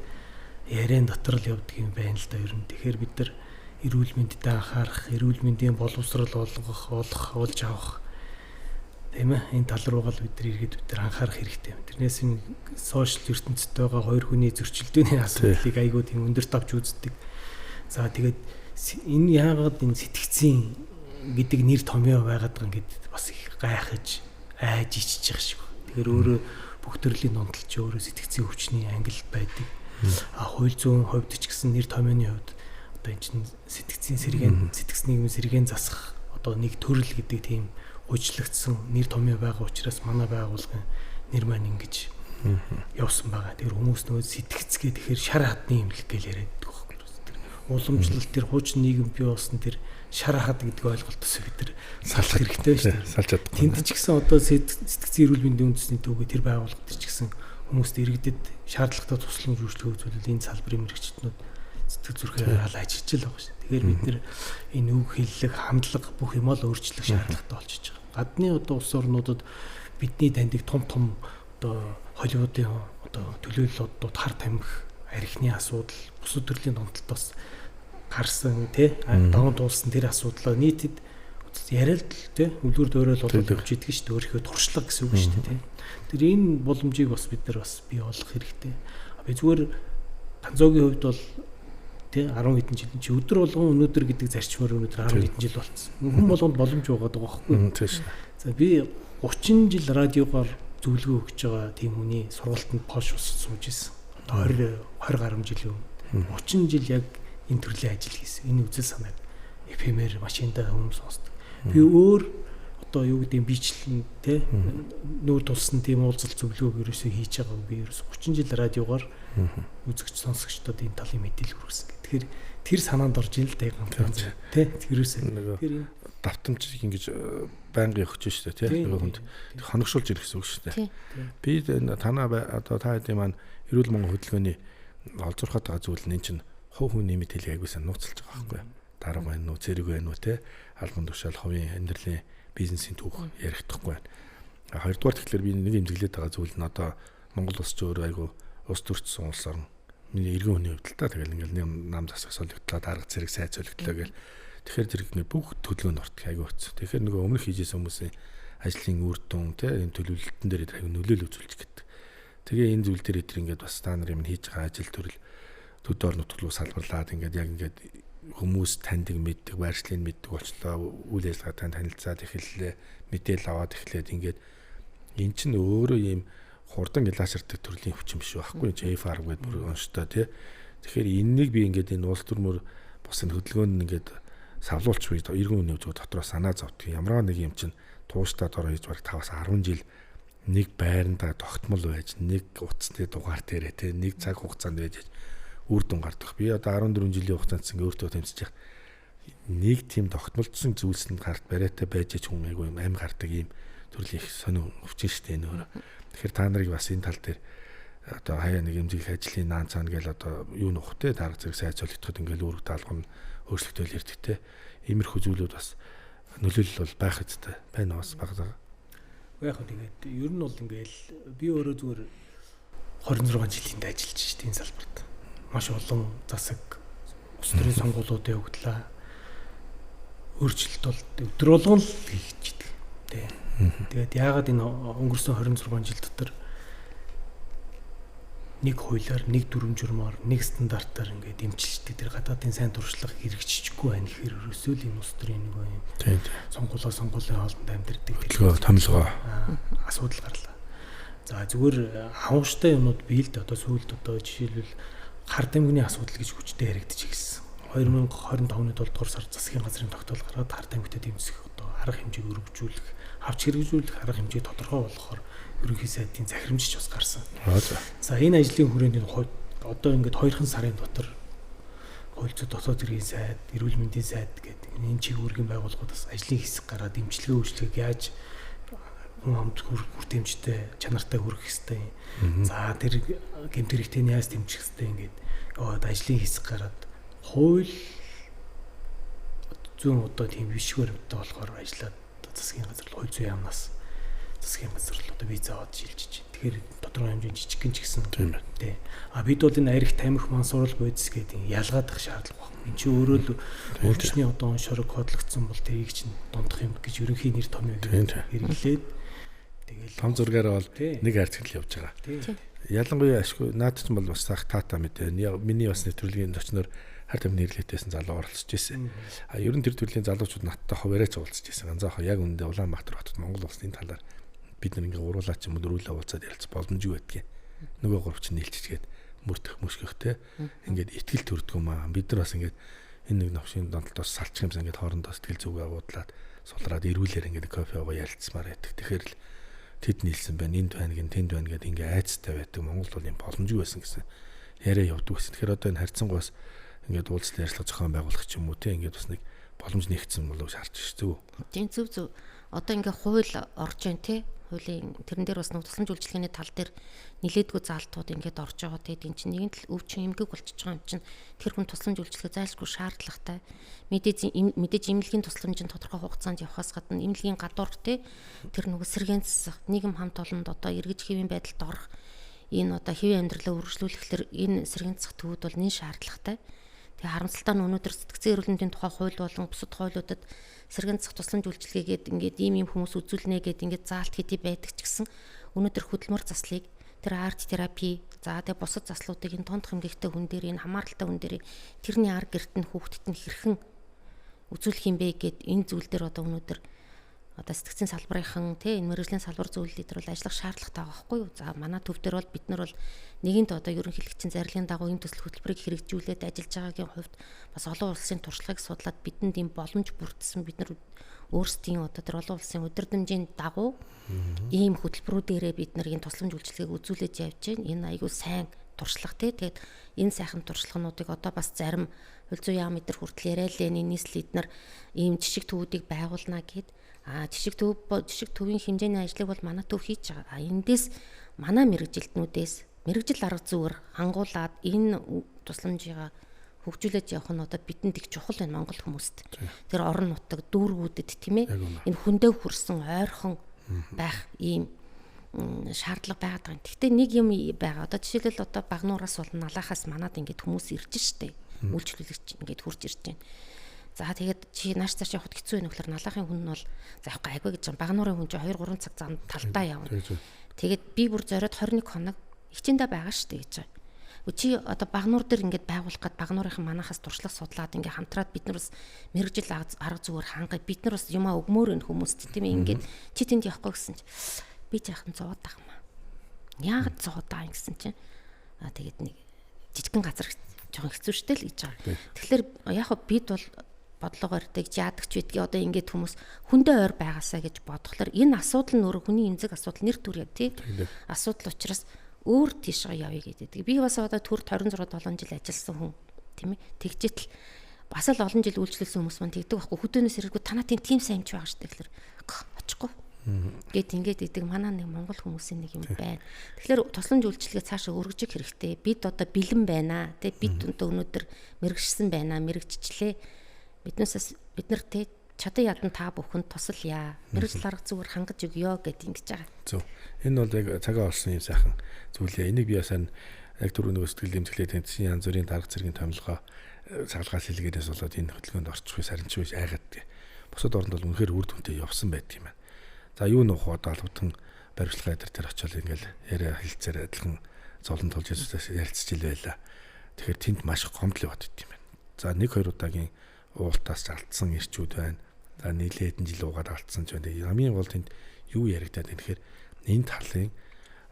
яриан дотор л явдаг юм байна л да ер нь. Тэгэхээр бид нар эрүүл мэндэд анхаарах, эрүүл мэндийн боловсрол олгох, олж авах тийм ээ энэ тал руугаа л бид нар иргэд бид нар анхаарах хэрэгтэй юм. Тэрнээс юм сошиал ертөнцид байгаа хоёр хүний зөрчилдөөний асуудлыг айгүй тийм өндөрт авч үздэг. За тэгээд энэ яагаад энэ сэтгцийн гэдэг нэр томьёо байгаад байгаа ингээд бас их гайхаж айж ичж байгаа шиг. Тэгэхээр өөрөө бүх төрлийн дунтал чи өөрөө сэтгцийн өвчний ангилал байдаг. А хууль зүйн хувьд ч гэсэн нэр томьёоны хувьд одоо энэ чинь сэтгцийн сэргээн сэтгц нийгмийн сэргээн засах одоо нэг төрөл гэдэг тийм хуучлагдсан нэр томьёо байгаа учраас манай байгууллагын нэр маань ингэж явсан байгаа. Тэр хүмүүс нөгөө сэтгцгээ тэгэхээр шар хадны имлэг гэж яриад байдаг байхгүй юу? Тэр уламжлалт тэр хуучин нийгэм бий болсон тэр шар хад гэдэг ойлголтоос бид нар салах хэрэгтэй шүү дээ. Салж чадахгүй. Тэнд ч гэсэн одоо сэтгцийн эрүүл мэндийн үндэсний түүгээ тэр байгууллага тэр ч гэсэн хүмүүст иргэдэд шаардлагатай тусламж үйлчлэг үзүүлвэл энэ салбарын мэрэгчднүүд сэтгэл зүрхээр хаал ажиллаж л байгаа шүү. Тэгэхээр бид нэр энэ үг хэллэг, хандлага бүх юм л өөрчлөх шаардлагатай болчихж байгаа. Гадны одоо улс орнуудад бидний таньдаг том том одоо Холливуудын одоо төлөөллүүд хар тамхи, архины асуудал, бусад төрлийн донтолтоос гарсан тий даван дуулсан тэр асуудлаа нийтэд яриад л тий үлгэр дуурайл болоод явж идэг шүү дээ. Өөрийнхөө туршлага гэсэн үг шүү дээ тий. Тэр энэ боломжийг бас бид нар бас бий болгох хэрэгтэй. Би зүгээр Ганзоогийн хувьд бол тий 10 хэдэн жил чи өдөр болгон өнөөдөр гэдэг зарчмаар өнөөдөр 10 хэдэн жил болцсон. Хүн болгонд боломж байгаа даа байхгүй. За би 30 жил радиогоор зөвлөгөө өгч байгаа тийм хүний сургалтанд Польш улсад сууж исэн. Одоо 20 гаруй жилийн өмнө. 30 жил яг энэ төрлийн ажил хийсэн. Энэ үзэл санааг FM-ээр машиндаа хүмүүс сонсдог. Би өөр одоо юу гэдэг нь бичлэн те нүүр тулсан тийм уулзалт зөвлөгөөг ерөөсөө хийж байгаа. Би ерөөсөө 30 жил радиогоор үзэгч сонсогчдод энэ талын мэдээлэл хүргэсэн. Тэгэхээр тэр санаанд орж ин л дээ ганц те ерөөсөө. Тэр давтамжийг ингэж байнгын өгч штэ тий нөгөө хүнд хоногшуулж ирэх гэсэн үг шүү дээ. Би танаа одоо та хэдийн маань эрүүл мэндийн хөдөлгөөний олзуурхад байгаа зүйл нь энэ чинь хувь хүний мэдээллийг аягүй сайн нууцлж байгаа байхгүй юу? Дарга байна уу, зэрэг байна уу те албан тушаал хувийн амьдралын бизнесийн түүх ярихдаггүй байна. Хоёрдугаар тэгэхээр би нэг имзэглээд байгаа зүйл нь одоо Монгол улс ч өөрөө аягүй улс төрчсөн улс орн. Миний эргэн хүний хувьд л та тэгэл ингээл нам засаг солигдлоо, дарга зэрэг сайд солигдлоо гэл. Тэгэхээр зэрэг ингээ бүх төлөвөнд ортох аягүй хэцүү. Тэгэхээр нөгөө өмнөх хийжсэн хүмүүсийн ажлын үр дүн те энэ төлөвлөлтөн дээр аягүй нөлөөлөл үзүүлж гэдэг. Тэгээ энэ зүйл дээр энэ ингээд бас та нар юм хийж байгаа ажил төрөл төд орон нутг руу салбарлаад ингээд яг ингээд хүмүүс таньдаг мэддэг, байршлыг мэддэг болчлоо, үйл ажиллагаа тань танилцаад эхэллээ, мэдээлэл аваад эхлээд ингээд эн чинь өөрөө ийм хурдан гэлаширдаг төрлийн хүчин биш байхгүй JFR гэдэг бүр онштой тий. Тэгэхээр энэнийг би ингээд энэ улс төрмөр бас энэ хөдөлгөөнд ингээд савлуулч би эргэн үний зөв дотроо санаа зовдөг. Ямар нэг юм чинь тууштай дороо хийж бараг 5-аас 10 жил нэг байрандаа тогтмол байж, нэг утасны дугаар дээрээ тий, нэг цаг хугацаанд байж үр дүн гардаг. Би одоо 14 жилийн хугацаанд ингээ өөртөө тэмцэж явах нэг тийм тогтмолцсон зүйлсэнд гарт бариатай байж ч хүн айгүй юм ам гардаг ийм төрлийн их сонин өвчин шүү дээ энэ өөрөө. Тэгэхээр та нарыг бас энэ тал дээр одоо хаяа нэг эмзэглэх ажлын наан цаана гээл одоо юу нөх те дарга зэрэг сайд солигдоход ингээл үүрэг даалгавар нь өөрчлөгдөөл ирдэг те. Иймэрхүү зүйлүүд бас нөлөөлөл бол байх ёстой байна бас баг зага. Яг хөө тэгээд ер нь бол ингээл би өөрөө зүгээр 26 жилийн ажиллаж шít энэ салбарт. Маш олон засаг улс төрийн сонгуулиуд явагдлаа. Өөрчлөлт бол өдөр болгон л хийгддэг. Тэ. Тэгээд яагаад энэ өнгөрсөн 26 жил дотор нэг хуулиар, нэг дүрм журмаар, нэг стандартаар ингээд дэмжлждэг тэр гадаадын сайн туршлага хэрэгжихгүй байх гэхээр ерөөсөө л энэ улс төрийн нэг юм сонгуулаа сонгуулийн хоолнд амьдэрдэг хөдөлгөө томилгоо асуудал гарлаа. За зүгээр хавштай юмнууд бий л дээ. Одоо сүүлд одоо жишээлбэл хар тамхины асуудал гэж хүчтэй яригдчих эхэлсэн. 2025 оны 7 дугаар сар засгийн газрын тогтоол гаргаад хар тамхитай тэмцэх одоо арга хэмжээг өргөжүүлэх, авч хэрэгжүүлэх арга хэмжээг тодорхой болгохоор ерөнхий сайдын захирамжч бас гарсан. За энэ ажлын хүрээнд одоо ингээд 2 сарын дотор хууль зүйн дотоод хэргийн сайд, эрүүл мэндийн сайд гэдэг энэ чиг үүргийн байгууллагууд бас ажлын хэсэг гараад дэмжлэгээ үйлчлэгийг яаж хүн амд хүртээмжтэй, чанартай хүргэх хэвтэй. За тэр гэмт хэрэгтэй нь яаж дэмжих хэвтэй ингээд яваад ажлын хэсэг гараад хууль зүүн одоо тийм биш баримттай болохоор ажиллаад засгийн газар хууль зүйн яамнаас засгийн газар л одоо виз аваад шилжиж байна. Тэгэхээр тодорхой хэмжээнд жижигхэн ч гэсэн тийм байна. Тий. А бид бол энэ арх тамхи мансуурал бодис гэдэг ялгаадах шаардлага байна. Энд чинь өөрөө л өөрчний одоо оншорог кодлогдсон бол тэрийг чинь дундах юм гэж ерөнхий нэр томьёог хэрэглээд тэгэл том зургаараа бол нэг хайрцагт явж байгаа. Ялангуяа ашгүй наад чинь бол бас сах таатай мэдээ. Миний бас нэвтрүүлгийн зочноор хар тамхины хэрэглээтэйсэн залуу оролцож ирсэн. А ер нь тэр төрлийн залуучууд надтай хуваараач уулзж ирсэн. Ганцаархаа яг үүндээ Улаанбаатар хотод Монгол улсын талаар бид нар ингээ гуруулаа ч юм уу дөрвөлээ уулзаад ярилцах боломжгүй байдгийг. Нөгөө гурав чинь нийлчихгээд мөрдөх мөшгөхтэй ингээд итгэл төрдөг юм аа. Бид нар бас ингээд энэ нэг новшийн донтолтоос салчих юмсан ингээд хоорондоо сэтгэл зүгээ уудлаад сулраад эрүүлэр ингээд кофе уугаа ярилцмаар байдаг. Тэгэхээр л тэд нийлсэн байна, энд байна гин тэнд байна гэд ингээ айцтай байдаг. Монголд бол юм боломжгүй байсан гэсэн яриа явдаг байсан. Тэгэхээр одоо энэ харьцангуй бас ингээд уулзалт ярилцлага зохион байгуулах ч юм уу те ингээд бас нэг боломж нэгдсэн болов шаарч ш зүг. Тийм зөв зөв. Одоо ингээ хууль орж байна те. Хуулийн тэрэн дээр бас нэг тусламж үйлчилгээний тал дээр нилээдгүй заалтууд ингээд орж байгаа. Тэгээд эн чинь нэгэн тал өвчин эмгэг болчихж байгаа юм чинь тэр хүн тусламж үйлчилгээ зайлшгүй шаардлагатай. Мэдээж эмнэлгийн тусламж нь тодорхой хугацаанд явахаас гадна эмнэлгийн гадуур те тэр нөгөө сэргээн засах, нийгэм хамт олонд одоо эргэж хэвийн байдалд орох энэ одоо хэвийн амьдралаа үргэлжлүүлэхлээр энэ сэргээн засах төвүүд бол нэн шаардлагатай. Тэгээ харамсалтай нь өнөөдөр сэтгцэн эрүүл мэндийн тухай хууль болон бусад хуулиудад сэргээн засах тусламж үйлчилгээгээд ингээд ийм хүмүүс үзүүлнэ гэд ингээд заалт хэдий байдаг ч гэсэн өнөөдөр хөдөлмөр заслыг тэр арт терапи за тэгээ бусад заслуудыг энэ тонд хэмгэгтэй хүн дээр энэ хамааралтай хүн дээр тэрний ар гэрт нь хүүхдэд нь хэрхэн үзүүлэх юм бэ гэд энэ зүйл дээр одоо өнөөдөр одоо сэтгцэн салбарынхан тий энэ мэргэжлийн салбар зүйлүүд дээр бол ажиллах шаардлагатай байгаа байхгүй юу. За манай төв дээр бол бид нар бол нэгэнт одоо ерөнхийлөгчийн зарлигийн дагуу ийм төсөл хөтөлбөрийг хэрэгжүүлээд ажиллаж байгаагийн хувьд бас олон улсын туршлагыг судлаад бидэнд ийм боломж бүрдсэн. Бид нар өөрсдийн одоо тэр олон улсын удирдамжийн дагуу ийм хөтөлбөрүүдээрээ бид нар энэ тусламж үйлчилгээг үзүүлэж явж байна. Энэ айгүй сайн туршлага тий. Тэгээд энэ сайхан туршлагануудыг одоо бас зарим хууль зүйн яам эдэр хүртэл яриа л энэ нийслэл эднэр ийм жишг төвүүдийг байгуулна гэд. Жишг төвийн хэмжээний ажлыг бол манай төв хийж байгаа. Эндээс манай мэргэжилтнүүдээс мэргэжил арга зүгээр хангуулад энэ тусламжийг хөгжүүлэж явах нь одоо бидэнд их чухал байна Монгол хүмүүст. Тэр орон нутаг дүүргүүдэд тийм ээ энэ хүндээ хүрсэн ойрхон байх ийм шаардлага байгаад байгаа. Гэхдээ нэг юм байгаа. Одоо жишээлбэл одоо багнуураас бол налаахаас манад ингээд хүмүүс ирж штэ. Үйлчлүүлэгч ингээд хурж ирж байна. За тэгээд чи нааш цааш явахд хэцүү байх гэхээр налаахын хүн нь бол за явах гайгүй гэж байгаа. Багнуурын хүн чи 2 3 цаг зам талдаа явна. Тэгээд би бүр зориод 21 хоног хичээндээ байгаа штэ гэж байгаа. Чи одоо багнуур дээр ингээд байгуулах гад багнуурынхан манахаас туршлага судлаад ингээд хамтраад бид нар бас мэргэжил арга зүгээр хангай бид нар бас юмаа өгмөр энэ хүмүүст тийм ээ ингээд чи тэнд явахгүй гэсэн чи би жаахан зовоод байгаа юм аа. Яагаад зовоод байгаа юм гэсэн чинь тэгээд нэг жижигхэн газар жоохон хэцүү штэ л гэж байгаа. Тэгэхээр яг хөө бид бол бодлого барьдаг, яадаг ч байдгийг одоо ингээд хүмүүс хүндээ ойр байгаасаа гэж бодохлоор энэ асуудал нь өөрөө хүний эмзэг асуудал нэр төр яа тий. Асуудал учраас өөр тийшээ явъя гэдэг. Би бас одоо төрд 26 7 жил ажилласан хүн тийм ээ. Тэгжээтэл бас л олон жил үйлчлүүлсэн хүмүүс маань тэгдэг байхгүй. Хөдөөнөөс ирэхгүй танаа тийм сайн юмч байгаа шүү дээ гэхэлэр очихгүй. Гэт ингээд идэг манай нэг монгол хүмүүсийн нэг юм байна. Тэгэхээр тусламж үйлчилгээ цаашаа өргөжих хэрэгтэй. Бид одоо бэлэн байна. Тэ бид одоо өнөөдөр мэрэгшсэн байна. Мэрэгчлээ. Биднээс бид нар тэ чадан ядан та бүхэнд тусалъя. Мэргэжил арга зүгээр хангаж өгөө гэд ингэж байгаа. Зөв. Энэ бол яг цагаа олсон юм сайхан зүйлээ. Энийг би сайн яг түрүү нөгөө сэтгэл эмчилгээ тэнцсэн янз бүрийн дарга зэргийн томилгоо цагалгаа сэлгээрээс болоод энэ хөдөлгөөнд орчих сарнич биш айгаад. Бусад оронд бол үнэхээр үр дүнтэй явсан байдаг юм байна. За юу нөх одоо албатан баримтлагын тэр очиод ингээл яриа хэлцээр адилхан зовлон тулж ярилцж ил байла. Тэгэхээр тэнд маш гомдол яваад идэв юм байна. За 1 2 удаагийн уултаас алдсан ирчүүд байна. За нийлээ хэдэн жил уугаад алдсан ч байна. Хамгийн гол тэнд юу яригадаад байна гэхээр энэ талын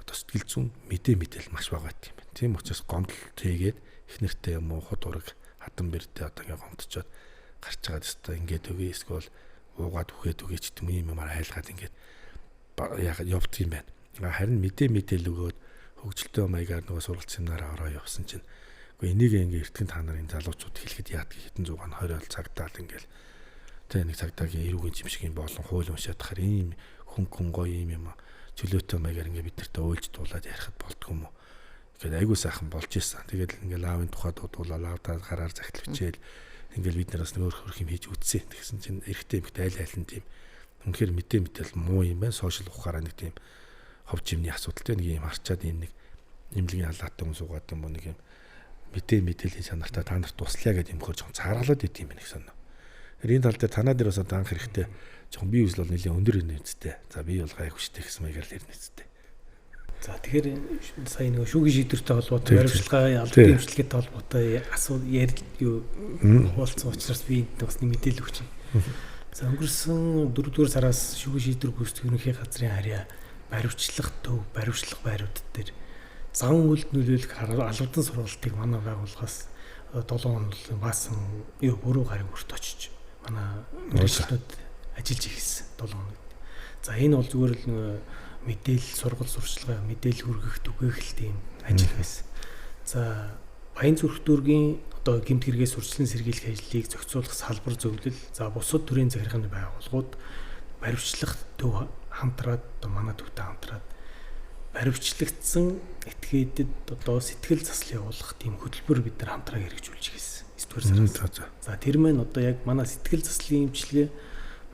одоо сэтгэл зүйн мэдээл маш бага байт юм байна. Тийм учраас гомдол хийгээд их нэртэй юм уу хот ураг хатан бэрдээ одоо ингээ гомдчоод гарч байгаа өстой ингээд өгье эсвэл уугаад үхээд өгье ч гэдэм юм юмар айлгаад ингээд яг явдаг юм байна. Харин мэдээл өгөөд хөгжилтэй маягаар нөгөө сургалт семинараа ороо явсан чинь үгүй энийг ингээ эртгэн та нарын залуучууд хэлэхэд яадаг хэдэн зугаан 20 цагтаал ингээл тэ нэг цагдаагийн эрүүгийн жимшгийн болон хууль уншаад тахаар ийм хөнгөн гоё ийм юм чөлөөтэй маягаар ингээ бид нартай уйлж дуулаад ярихад болдгоо юм уу. Тэгээд айгүй сайхан болж исэн. Тэгээд ингээл аавын тухай дуудуулаад аавдаа гараар захидал бичээл ингээл бид нараас нэг өөр хөрх юм хийж үтсэн. Тэгсэн чинь эрэгтэй эмэгтэй айл айлын тийм үнэхээр мэдээл муу юм байна. Сошиал ухаараа нэг тийм хов жимний асуудалтай нэг юм харчаад энэ нэг эмнэлгийн халаатай хүн суугаад юм уу нэг юм мэдээллийн чанартай та нарт туслая гэдэг юм хөр жоохон цааргалаад идэв юм байна гэсэн. Тэр энэ тал дээр танаа дээр бас одоо анх хэрэгтэй жоохон бие үзэл бол нэлээд өндөр нэмцтэй. За би бол гайх хүчтэй гэсэн маягаар л ирнэ үстэй. За тэгэхээр сая нөгөө шүүхийн шийдвэртэй холбоотой баримтлагаа албан эмчилгээтэй холбоотой асуу ярил юу хуваалцсан учраас би энд бас нэг мэдээлэл өгч байна. За өнгөрсөн 4-р сараас шүүхийн шийдвэр гүйцэтгэх ерөнхий газрын харьяа баримтлах төв, баримтлах байрууд дээр зан үйлд нөлөөлөх албадан сургалтыг манай байгууллагаас 7 хоног баасан юу 3 гарын өрт очиж манай мэргэжилтнүүд ажиллаж эхэлсэн 7 хоног. За энэ бол зүгээр л нөгөө мэдээлэл сургал сурчлагаа мэдээлэл хүргэх түгээх тийм ажил байсан. За Баян зүрх дүүргийн одоо гэмт хэрэгээс сурчлан сэргийлэх ажлыг зохицуулах салбар зөвлөл, за бусад төрийн захиргааны байгууллагууд баримтлах төв хамтраад одоо манай төвтэй хамтраад баривчлагдсан этгээдэд одоо сэтгэл засал явуулах тийм хөтөлбөр бид нар хамтраа хэрэгжүүлж ирсэн. 9-р сараас. За тэр маань одоо яг манай сэтгэл заслын эмчилгээ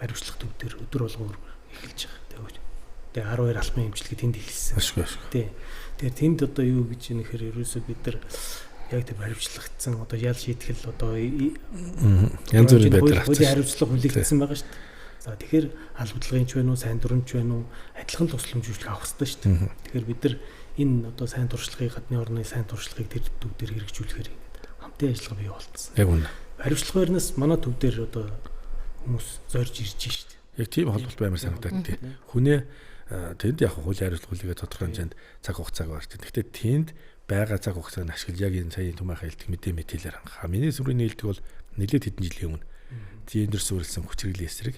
баривчлах төв дээр өдөр болгон эхэлж байгаа. Тэгээ 12 алхмын эмчилгээ тэнд эхэлсэн. Тий. Тэгэхээр тэнд одоо юу гэж юм нэхэр ерөөсөө бид нар яг тэр баривчлагдсан одоо ял шийтгэл одоо янз бүрийн байдлаар хуулийн хариуцлага хүлээгдсэн байгаа шүү дээ. За тэгэхээр албадлагын ч байна уу, сайн дүрмч байна уу, адилхан тусламж үйлчлэг авах хэрэгтэй шүү дээ. Тэгэхээр бид нар энэ одоо сайн туршлагыг гадны орны сайн туршлагыг тэр төв дээр хэрэгжүүлэхээр ингээд хамтын ажиллагаа бий болцсон. Яг үнэ. Баривчлах байрнаас манай төв дээр одоо хүмүүс зорж ирж шүү дээ. Яг тийм холболт баймар санагдаад тий. Хүнээ тэнд яг хуулийн хариуцлагыг тодорхой хэмжээнд цаг хугацааг барьж. Гэхдээ тэнд байгаа цаг хугацааг нь ашиглаж яг энэ сая Түмээхаа хэлдэг мэдээ мэтээлээр хангах. Миний сүрийн нийлдэг бол нэлээд хэдэн жилийн өмнө гендер суурилсан хүчирхийллийн эсрэг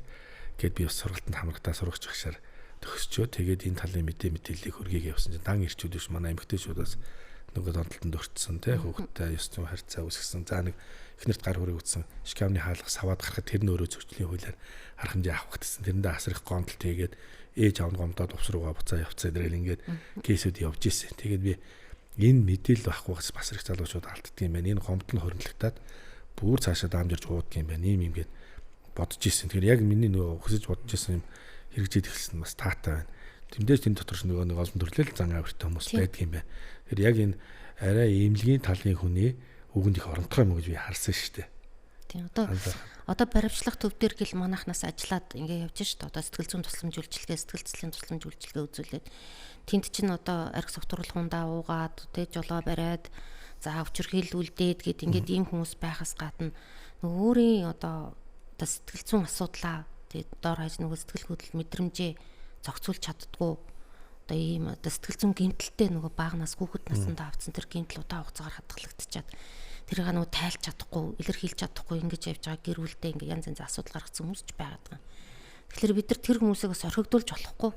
гэд би бас сургалтанд хамрагдаа сурагч багшаар төгсчөө. Тэгээд энэ талын мэдээ мэдээллийг хөргийгээ явсан чинь дан ирчүүд биш манай эмэгтэйчүүд бас нөгөө донтолтонд өртсөн тий хүүхдтэй ёс зүйн харьцаа үүсгэсэн. За нэг эхнэрт гар хүрээ үтсэн шкафны хаалга саваад гарахад тэр нь өөрөө зөрчлийн хуулиар арга хэмжээ авах гэсэн. Тэрэндээ асар их гомдолт хийгээд ээж аав нь гомдоод увс руугаа буцаа явцаа дэрэл ингээд кейсүүд явж исэн. Тэгээд би энэ мэдээлэл байхгүй бас их залуучууд алддаг юм байна. Энэ гомдол нь хоригдлогдоод бүр цаашаа даамжирч ууддаг юм байна. Ийм юм гээд бодож исэн. Тэгэхээр яг миний нөгөө хүсэж бодож исэн юм хэрэгжээд эхэлсэн нь бас таатай байна. Тэмдээс тэн дотор ч нөгөө нэг олон төрлөл зан авиртай хүмүүс байдаг юм байна. Тэгэхээр яг энэ арай эмнэлгийн талын хүний үгэнд их оронтгой юм гэж би харсан шүү дээ. Тийм одоо баривчлах төв дээр гэл манайхнаас ажиллаад ингээ явж шít. Одоо сэтгэл зүйн тусламж үйлчилгээ, сэтгэл зүйн тусламж үйлчилгээ үзүүлээд тэнд чинь одоо арх согтууруулахундаа уугаад тэ жолоо бариад за өвчрхийл үлдээд гэд ингээд ийм хүмүүс байхаас гадна нөгөө өөрийн одоо сэтгэл зүйн асуудлаа тэгээд дор хаяж нөгөө сэтгэл хөдлөл мэдрэмжээ зохицуулж чаддгүй одоо ийм одоо сэтгэл зүйн гэмтэлтэй нөгөө багнаас хүүхэд насндаа авцсан тэр гэмтэл удаан хугацаагаар хадгалагдчихад тэрийг нөгөө тайлж чадахгүй, илэрхийлж чадахгүй ингэж явж байгаа гэр бүлдээ ингээ янз янз асуудал гаргацсан хүмүүс ч байгаад байгаа. Тэгэхээр бид нар тэр хүмүүсийг бас орхигдуулж болохгүй.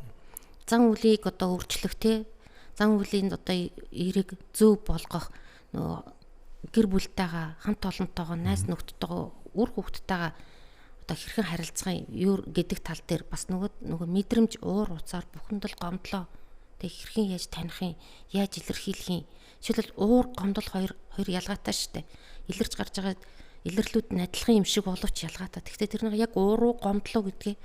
Зан үлийг одоо өөрчлөх те зан үлийн одоо эерэг зөв болгох нөгөө гэр бүлтэйгээ хамт олонтойгоо найз нөхдөдтэйгоо үр хүүхдтэйгээ одоо хэрхэн харилцах юм юу гэдэг тал дээр бас нөгөө мэдрэмж уур уцаар бухимдал гомдлоо тэг хэрхэн яаж таних юм, яаж илэрхийлэх юм. Жишээлбэл уур гомдол хоёр ялгаатай шүү дээ. Илэрч гарч байгаа илэрлүүд нь адилхан юм шиг боловч ялгаатай. Гэхдээ тэрнийг яг ууруу гомдлоо гэдгээ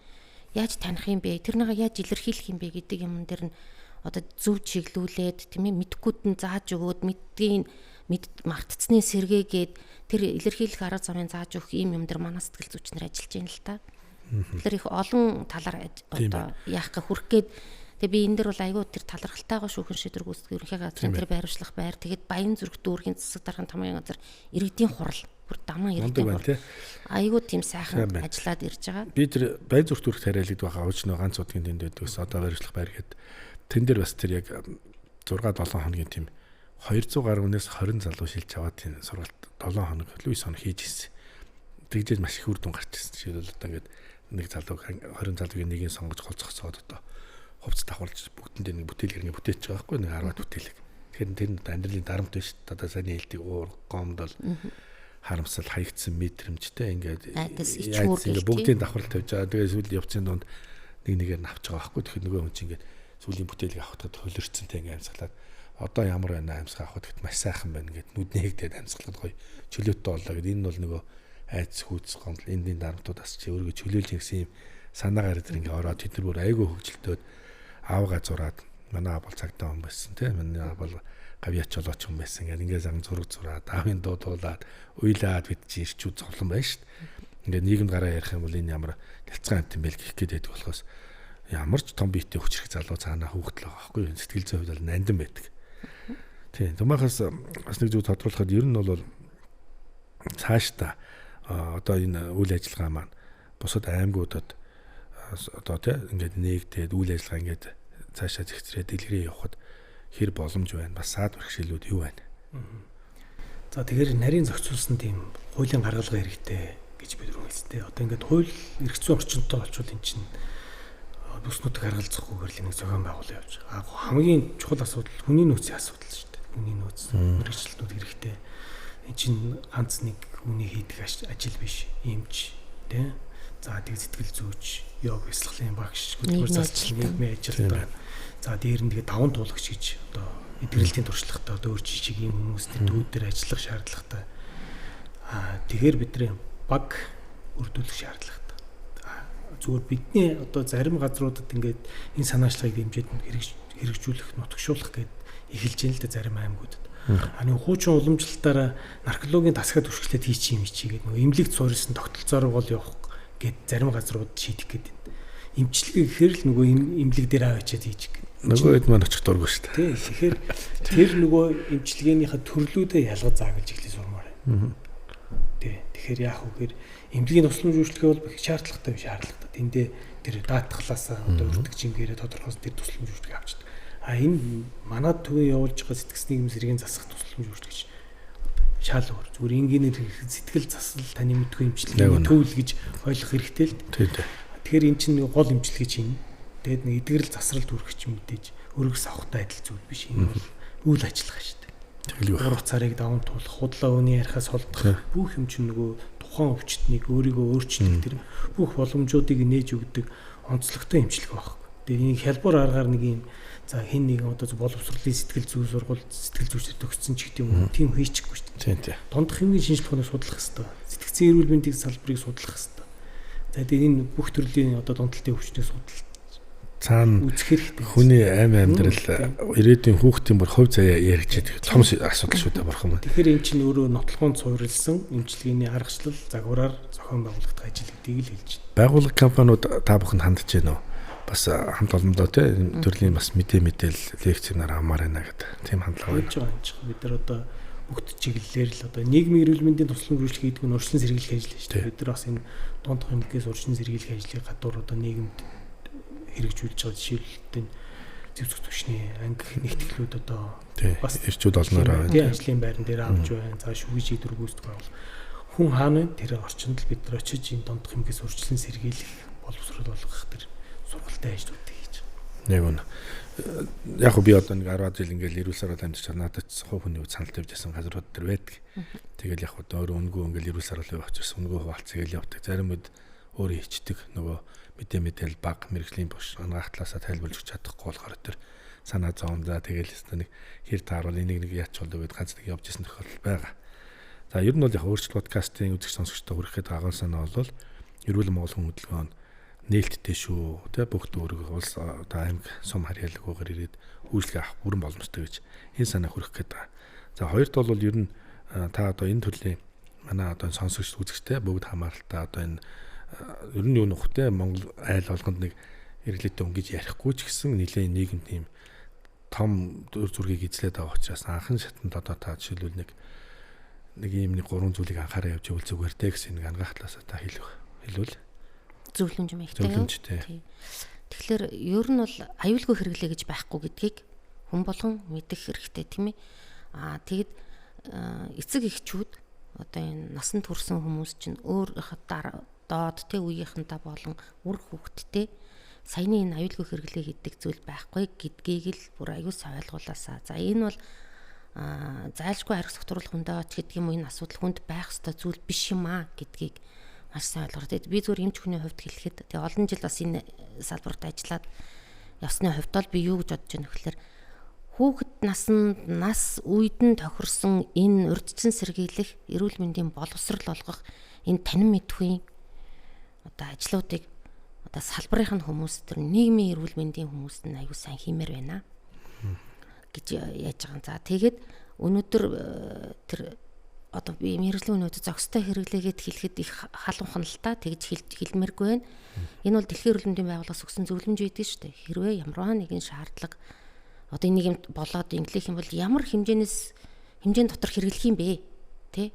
яаж таних юм бэ? Тэрнийг яаж илэрхийлэх юм бэ гэдэг юмн дээр нь одоо зөв чиглүүлээд тийм ээ мэдгүйд нь зааж өгөөд мэддгийн мартцны сэргээгээд тэр илэрхийлэх арга замын зааж өгөх ийм юм дээр манай сэтгэл зүйч нар ажиллаж байна л та. Тэгэхээр их олон талаар одоо яах гэ хүрх гээд тэгээ би энэ дэр бол айгүй тэр талархалтайгаа шүүхэн шийдвэр гүйцэтгэх ерөнхий газрын тэр байршлах байр тэгээд Баян зүрх дүүргийн засаг даргын тамгын газар иргэдийн хурал бүр даман иргэдийн хурал айгүй тийм сайхан ажиллаад ирж байгаа. Би тэр Баян зүрх дүүрэгт хариалагддаг байгаа ууч нөө ганц удгийн тэнд байдаг ус одоо байршлах байр гээд тэн дээр бас тэр яг 6 7 хоногийн тийм 200 гаруй хүнээс 20 залуу шилж аваад тийм сургалт 7 хоног 9 хоног хийж ирсэн. Тэгжээж маш их үр дүн гарч ирсэн. Жишээлбэл одоо ингээд нэг залуу 20 залуугийн нэгийг сонгож гол зогсоод одоо хувцас давхуулж бүгдэндээ нэг бүтээлгээр ингээд бүтээч байгаа байхгүй нэг 10-аад бүтээлэг. Тэгэхээр тэр нь амьдралын дарамт биш. Одоо саяны хэлдэг уур, гомдол, харамсал, хаягдсан мэдрэмжтэй ингээд ингээд бүгдийн давхрал тавьж байгаа. Тэгээ сүүл явцын дунд нэг нэгээр нь авч байгаа байхгүй. Тэгэхээр нөгөө хүн чинь ингээд сүүлийн бүтээлгийг авахтаа хөлөрцөнтэй ингээд амьсгалаад одоо ямар байна амьсгаа авахд гэт маш сайхан байна гэд нүд нээгдээд амьсгалахад гоё чөлөөтэй боллоо гэд энэ нь бол нөгөө айц хүүц гомдол эндийн дарамтуудаас чи өөрийгөө чөлөөлж гэсэн юм санаагаар тэр ингээ ороод тэд нар бүр айгүй хөгжилтөөд аавгаа зураад манай аав бол цагдаа хүн байсан тийм миний аав бол гавьяач болооч хүн байсан гэд ингээ зан зураг зураад аавын дуу дуулаад уйлаад бид чи ирчүүд зовлон байна шүү дээ. Ингээ нийгэмд гараа ярих юм бол энэ ямар нялцгаан амт юм бэл гэх гээд байдаг болохоос ямар ч том биетэй хүчрэх залуу цаанаа хүүхдэл байгаа байхгүй юу сэтгэл зүйн хувьд бол нандин байдаг. Тийм. Тумаахаас бас нэг зүйл тодруулахад ер нь бол цаашдаа одоо энэ үйл ажиллагаа маань бусад аймагуудад одоо тий ингээд нээгдээд үйл ажиллагаа ингээд цаашаа зэгцрээд дэлгэрээ явахад хэр боломж байна? Бас саад бэрхшээлүүд юу байна? За тэгэхээр нарийн зохицуулсан тийм хуулийн гаргалгаа хэрэгтэй гэж бид хэлсэн. Одоо ингээд хууль эрх зүйн орчинтой болчвол эн чинь бүс нутаг харгалзахгүйгээр л нэг зохион байгуулалт явж байгаа. Хамгийн чухал асуудал хүний нөөцийн асуудал шүү дээ. Хүний нөөц мэргэжилтнүүд хэрэгтэй. Энэ чинь ганц нэг хүний хийдэг ажил биш. Эмч тий. За тэг сэтгэл зүйч, йог бясалгалын багш, хөдөлмөр засал, нийгмийн ажилтан. За дээр нь тэгээ даван туулагч гэж одоо эдгэрэлтийн туршлагатай одоо өөр жижиг юм хүмүүс тэр төвд дээр ажиллах шаардлагатай. Тэгэхээр бидний баг өрдүүлэх шаардлагатай. Зүгээр бидний одоо зарим газруудад ингээд энэ санаачлагыг дэмжиж хэрэгжүүлэх, нутагшуулах гээд эхэлж байна л да зарим аймагуудад. Нэг хуучин уламжлалтаараа наркологийн тасгаа түшиглээд хийчих юм чи гээд нөгөө эмнэлэгт суурилсан тогтолцоороо бол явах гээд зарим газрууд шийдэх гээд байна. Эмчилгээ гэхээр л нөгөө эмнэлэг дээр аваачаад хийчих гээд. Нөгөө хэд маань очих дургүй шүү дээ. Тий. Тэгэхээр тэр нөгөө эмчилгээнийхээ төрлүүдээ ялгаж заагалж эхлэх сурмаар байна. Тий. Тэгэхээр яах вэ гэхээр эмнэлгийн тусламж үйлчлэгээ бол их шаардлагатай биш шаардлагатай. Тэндээ тэр даатгалаасаа одоо өртөг жингээрээ тодорхойс тэр тусламж үйлчлэгээ авчдаг. А энэ манай төвийн явуулж байгаа сэтгэл нийгэм сэргийн засах тусламж үйлчлэг шал өөр. Зүгээр энгийнээр сэтгэл засал таны мэдгүй эмчилгээний төвл гэж ойлгох хэрэгтэй л. Тэгэхээр эн чинь гол эмчилгээ чинь. Тэгээд нэг эдгэрэл засрал төрөх чинь мэдээж өргөс авахтай адил зүйл биш. Энэ бол үйл ажиллагаа шүү дээ. Тэгэл гурав царыг даван туулах, худлаа үний ярихаас холдох бүх юм чинь нөгөө тухайн өвчтнийг өөрийгөө өөрчлөх тэр бүх боломжуудыг нээж өгдөг онцлогтой эмчилгээ байхгүй. Тэгээд энийг хялбар аргаар нэг юм за хэн нэгэн одоо боловсролын сэтгэл зүй сургууль сэтгэл зүйчээр төгссөн ч гэдэг юм уу тийм хийчихгүй шүү дээ. Тийм. Дундах хэмнгийн шинжилгээ ухааныг судлах хэрэгтэй. Сэтгцэн эрүүл мэндийн салбарыг судлах хэрэгтэй. За тэгээд энэ бүх төрлийн одоо дунталтын өвчнийг судалж цаана үзэх хэрэгтэй. Хүний амь амьдрал ирээдүйн хүүхдийн бүр хувь заяа яригчээд том асуудал шүү дээ бурхан маань. Тэгэхээр эн чинь өөрөө нотлохоон суурилсан эмчилгээний аргачлал загвараар зохион байгуулагдах ажил гэдгийг л хэлж байна. Байгууллага компаниуд та бүхэнд хандж байна уу? Бас хамт олондоо тийм төрлийн бас мэдээлэл лекц юмнаар авмаар байна гэдэг тийм хандлага байна. Бид нар одоо бүгд чиглэлээр л одоо нийгмийн эрүүл мэндийн тусламж үйлчлэг хийдэг нь урьдчилан сэргийлэх ажил шүү дээ. Бид нар бас энэ дундх эмнэлгээс урьдчилан сэргийлэх ажлыг гадуур одоо нийгэмд хэрэгжүүлж байгаа жишээлбэл зэвсэг түвшний анги нэгтгэлүүд одоо бас ирчүүд олноороо байна. Ажлын байран дээр авч байна. За шүгий шийдвэр гүйцэтгэх байгуул. Хүн хаана вэ? Тэр орчинд л бид нар очиж энэ дундх эмнэлгээс урьдчилан сэргийлэх боловсрол болгох тэр сургалтай ажлуудыг хийж байгаа. Яг үнэ. Яг би одоо нэг 10 жил ингээл эрүүл сарвал амьдарч надад ч хувь хүний санал тавьж байсан газрууд төр байдаг. Тэгэл яг одоо өөрөө үнгүй ингээл эрүүл сарвал явчихсан үнгүй хуваалцгээл явдаг. Зарим үед өөрөө ичдэг нөгөө мэдээлэл баг мэрэгжлийн бош ангаах талаасаа тайлбарлаж өгч чадахгүй болохоор тэр санаа зовн за тэгэл өстө нэг хэр тааруул энийг нэг яач болов гэд ганц нэг явж исэн тохиолдол байгаа. За ер нь бол яг өөрчлөлт подкастын үзэгч сонсогчдод хүрэхэд агуул санаа бол эрүүл Монгол хүн хөдөлгөөн нээлттэй шүү тэ бүгд өөрийгөө улс одоо аймаг сум харьяалаггүйгээр ирээд үйлчлэг авах бүрэн боломжтой гэж энэ санаа хүргэх гээд байгаа. За хоёрт бол ер нь та одоо энэ төрлийн манай одоо сонсогч үзэгчтэй бүгд хамааралтай одоо энэ ер нь юу нөхтэй Монгол айл болгонд нэг эргэлээтэй өнгөж ярихгүй ч гэсэн нэлээд нийгэмд ийм том дөр зүргийг эзлээд байгаа учраас анхан шатанд одоо та жишээлбэл нэг ийм нэг гурван зүйлийг анхаараа явж ивэл зүгээр те гэсэн нэг ангаах талаасаа та хэлвэл зөвлөмж юм ихтэй. Зөвлөмжтэй. Тэгэхээр ер нь бол аюулгүй хэрэглээ гэж байхгүй гэдгийг хүн болгон мэдэх хэрэгтэй тийм ээ. Аа тэгэд эцэг эхчүүд одоо энэ насанд хүрсэн хүмүүс чинь өөр доод тэ үеийнхэнтэй болон үр хүүхэдтэй саяны энэ аюулгүй хэрэглээ гэдэг зүйл байхгүй гэдгийг л бүр аюул сайн ойлгуулаасаа. За энэ бол зайлшгүй арга согтруулах хүндээ ч гэдэг юм уу энэ асуудал хүнд байх ёстой зүйл биш юм аа гэдгийг маш сайн ойлгох. Тэгээд би зүгээр эмч хүний хувьд хэлэхэд тэгээ олон жил бас энэ салбарт ажиллаад явсны хувьд бол би юу гэж бодож байна гэхээр хүүхэд насанд нас үед нь тохирсон энэ урьдчилан сэргийлэх эрүүл мэндийн боловсрол олгох энэ танин мэдхүйн одоо ажлуудыг одоо салбарын хүмүүс тэр нийгмийн эрүүл мэндийн хүмүүс нь аюул сайн хиймээр байна гэж яаж байгаа юм. За тэгээд өнөөдөр тэр одоо би мэргэжлийн өнөөдөр зохистой хэрэглээгээд хэлэхэд их халуунхан л та тэгж хэлмээргүй байна. Энэ бол дэлхийн эрүүл мэндийн байгууллагаас өгсөн зөвлөмж байдаг шүү дээ. Хэрвээ ямарваа нэгэн шаардлага одоо энийг юм болоод инглэх юм бол ямар хэмжээнээс хэмжээнд дотор хэрэглэх юм бэ? Тэ?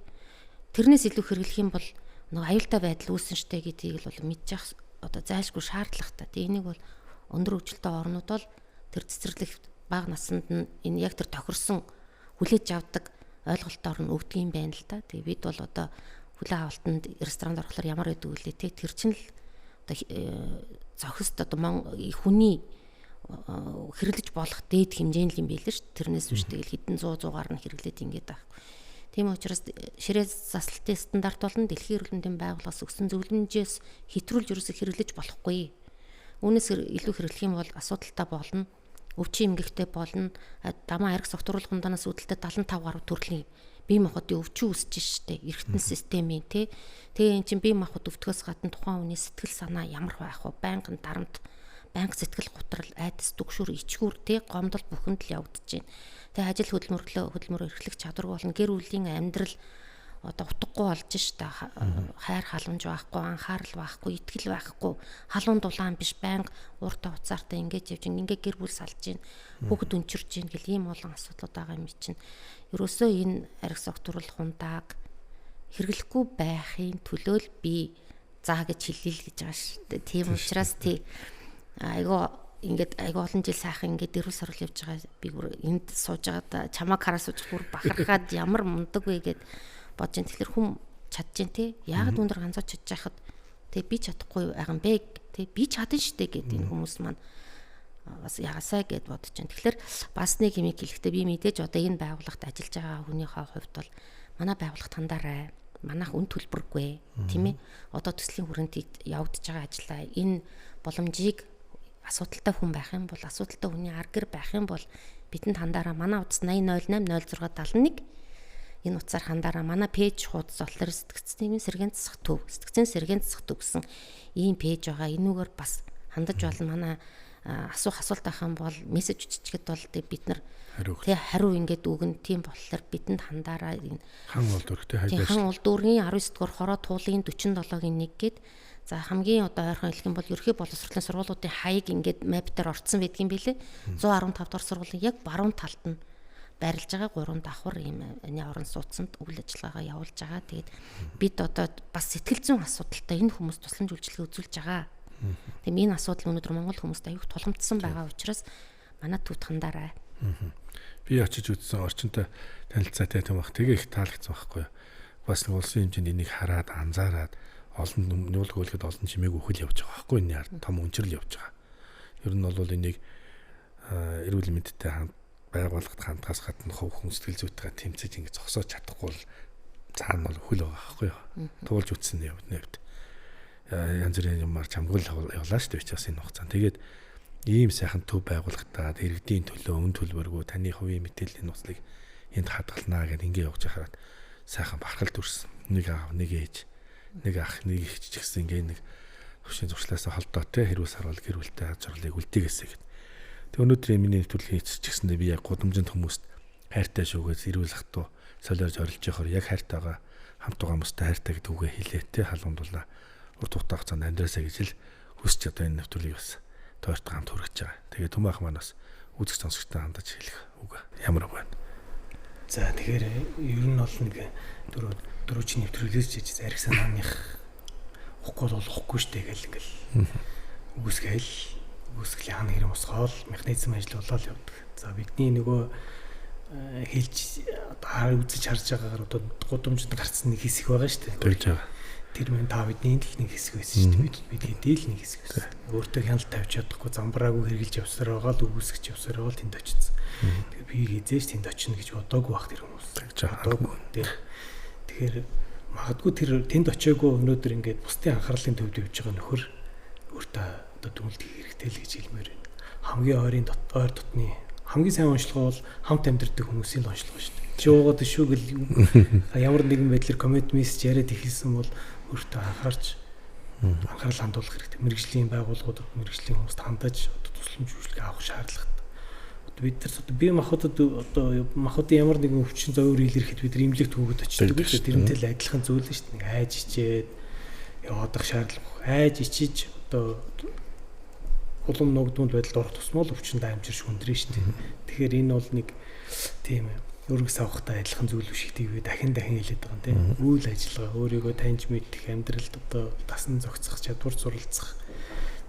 Тэрнээс илүү хэрэглэх юм бол нөгөө аюултай байдал үүсэн штэ гэдгийг л бол мэдчих одоо зайлшгүй шаардлагатай. Тэ энийг бол өндөр хөгжилтэй орнууд бол тэр цэцэрлэг бага наснд нь энэ яг тэр тохирсон хүлээж авдаг ойлголтоор нь өгдөг юм байна л да. Тэгээ бид бол одоо хүлээн авалтанд ресторанд орохлоор ямар байдаг үлээ те тэр чинь л одоо зохист одоо хүний хэрэглэж болох дээд хэмжээнд л юм байл шүү. Тэрнээс биш тэгэл хэдэн 100 100-аар нь хэрэглээд ингээд байхгүй. Тийм учраас ширээ заслалтын стандарт болон дэлхийн эрүүл мэндийн байгууллагаас өгсөн зөвлөмжөөс хэтрүүлж ерөөсөө хэрэглэж болохгүй. Үүнээс илүү хэрэглэх юм бол асуудалтай болно. Өвчин эмгэгтэй болно. Дамаа арх согтруулах хундаанаас үүдэлтэй 75 гаруй төрлийн бие махбодын өвчин үүсэж штэ. Эргэтэн системийн тий. Тэгээ эн чинь бие махбод өвдгөөс гадна тухайн хүний сэтгэл санаа ямар байх вэ? Байнгын дарамт, байнга сэтгэл готрол, айдас, дүгшүр, ичгүүр тий, гомдол бүхэнд л явагдаж байна. Тэгээ ажил хөдөлмөр эрхлэх чадваргүй болно. Гэр бүлийн амьдрал одоо утгагүй болж штэ. Хайр халамж байхгүй, анхаарал байхгүй, итгэл байхгүй, халуун дулаан биш, байнга ууртай уцаартай ингэж явж, ингээ гэр бүл салж гин, хүүхэд өнчирж гин гэл ийм олон асуудлууд байгаа юм чинь. Ерөөсөө энэ арх согтууруулах хундааг хэрэглэхгүй байхын төлөө л би заа гэж хэлье л гэж байгаа шүү дээ. Тийм учраас тий айгуу ингээд айгуу олон жил сайхан ингээд эрүүл сорол явж байгаа би бүр энд сууж байгаадаа чамаа хараа сууж бүр бахархаад ямар мундаг вэ гэд бодож ин. Тэгэхээр хүм чадж ин тий. Яагаад өндөр ганцоо чадж байхад тий би чадахгүй байгаа юм бэ? Тий би чадна штэ гэд энэ хүмүүс маань бас ягаасаа гэд бодож ин. Тэгэхээр бас нэг юм хэлэхдээ би мэдээж одоо энэ байгууллагт ажиллаж байгаа хүнийхээ хувьд бол манай байгууллагт хандаарай. Манайх үн төлбөргүй тийм ээ. Одоо төслийн хүрээнд явагдаж байгаа ажлаа энэ боломжийг асуудалтай хүн байх юм бол асуудалтай хүний ар гэр байх юм бол бидэнд хандаараа. Манай утас 80 08 06 71 энэ утсаар хандаараа. Манай пэйж хуудас болохоор сэтгцийн сэргээн засах төв, сэтгцийн сэргээн засах төв гэсэн ийм пэйж байгаа. Энүүгээр бас хандаж болно. Манай асуух асуулт авах юм бол мессеж биччихэд бол бид нар тий хариу ингээд өгнө. Тийм болохоор бидэнд хандаараа. Энэ хан улдүүрэг тий хайж хан улдүүргийн 19 дугаар хороо туулын 47-гийн 1 гээд за хамгийн одоо ойрхон хэлэх юм бол ерхий боловсролын сургуулиудын хаяг ингээд map дээр орцсон байдгийн билээ. 115 дугаар сургуулийн яг баруун талд нь байрлаж байгаа 3 давхар ийм орон сууцсанд үйл ажиллагаагаа явуулж байгаа. Тэгээд бид одоо бас сэтгэл зүйн асуудалтай энэ хүмүүс тусламж үйлчилгээ үзүүлж байгаа. Тийм энэ асуудал өнөөдөр монгол хүмүүст аюух тулгамдсан байгаа учраас манай төвд хандаарай. Би очиж үзсэн орчинтой танилцаатай тийм бах. Тэгээ их таалагдсан байхгүй юу. Бас нэг улсын хэмжээнд энийг хараад анзаараад олон нуулг өөлөхөд олон чимээг үхэл явж байгаа байхгүй энэ ард том өнчрөл явж байгаа. Ер нь бол энийг эрүүл мэндтэй хамт байгууллагад хандхаас гадна хувь хүн сэтгэл зүйтэйгээ тэмцэж ингэ зогсоож чадахгүй бол цаана бол үхэл байгаа байхгүй юу. Туулж үтсэн явд. Янз бүрийн юмар чамгүй л явлаа шүү дээ учраас энэ хугацаанд. Тэгээд ийм сайхан төв байгууллагатаа иргэдийн төлөө өн төлбөргүй таны хувийн мэдээллийн нууцлыг энд хадгалнаа гэдээ ингэ явж хараад сайхан бархал дүрсэн. Нэг аав, нэг ээж, нэг ах, нэг эгч ч гэсэн ингэ нэг хөшийн зуршлаасаа холдоотой хэрүүл сарвал гэр бүлтэй аз жаргалыг үлдээгээсэй гэд. Тэг өнөөдрийн миний нэвтрүүлгийн эцэс ч гэсэндээ би яг гудамжинд хүмүүст хайртай шүүгээс эрүүл ахтуу солиорж орилж явахаар яг хайртайгаа хамт байгаа хүмүүстэй хайртай гэдэг үгээ хэлээ те халуун дулаа урт хугацаа хугацаанд амьдраасаа гэж л хүсч одоо энэ нэвтрүүлгийг бас тойртой хамт хүргэж байгаа. Тэгээ Түмэн маань бас үзэх сонсогчтой хандаж хэлэх үг ямар үг байна? За тэгэхээр ер нь бол нэг дөрвийн нэвтрүүлгээс ч хийж арх санааных ухгүй бол болохгүй штэ гэл ингээл үгүйсгээл үгүйсгэлийн хан хэрэм усгаал механизм ажиллуулаад явдаг. За бидний нөгөө хэлж одоо үзэж харж байгаагаар одоо гудамжинд гарцсан нэг хэсэг байгаа штэ. Тэгж байгаа. Тэр мэн та бидний л нэг хэсэг байсан шүү дээ. Бид хэдий л нэг хэсэг байсан. Өөртөө хяналт тавьж чадахгүй замбраагүй хэрглэж явсаар байгаа л үгүйсгэж явсаар байгаа л тэнд очсон. Тэгэхээр би хизээш тэнд очино гэж бодоогүй бах тэр хүмүүс. Бодоогүй. Тэгэхээр магадгүй тэр тэнд очиагүй өнөөдөр ингээд бусдын анхаарлын төвд явж байгаа нөхөр өөртөө одоо дүнэлт хийх хэрэгтэй л гэж хэлмээр байна. Хамгийн ойрын ойр дотны хамгийн сайн онцлогоо бол хамт амьдардаг хүмүүсийн л онцлогоо шүү дээ. Чи уугаад шүү гэл ямар нэгэн байдлаар коммент мессеж яриад эхэлсэн бол өөртөө анхаарч анхаарал хандуулах хэрэгтэй. Мэргэжлийн байгууллагуудад мэргэжлийн хүмүүст хандаж одоо тусламж үйлчилгээ авах шаардлагатай. Одоо бид нар одоо бие махбодод одоо махбодын ямар нэгэн өвчин зовөр илэрхэд бид нар эмнэлэгт хөөгд очдог шүү дээ. Тэрнтэй л адилхан зүйл шүү дээ. Нэг айж ичээд яваадах шаардлага. Айж ичиж одоо улам ногдмол байдалд орох тусмаа л өвчин даамжир шүндрэн шүү дээ. Тэгэхээр энэ бол нэг тийм өргөс авахтай адилхан зүйл биш гэдгийг би дахин дахин хэлээд байгаа юм тийм. Үйл ажиллагаа өөрийгөө таньж мэдэх, амьдралд одоо дасан зохицох, чадвар суралцах.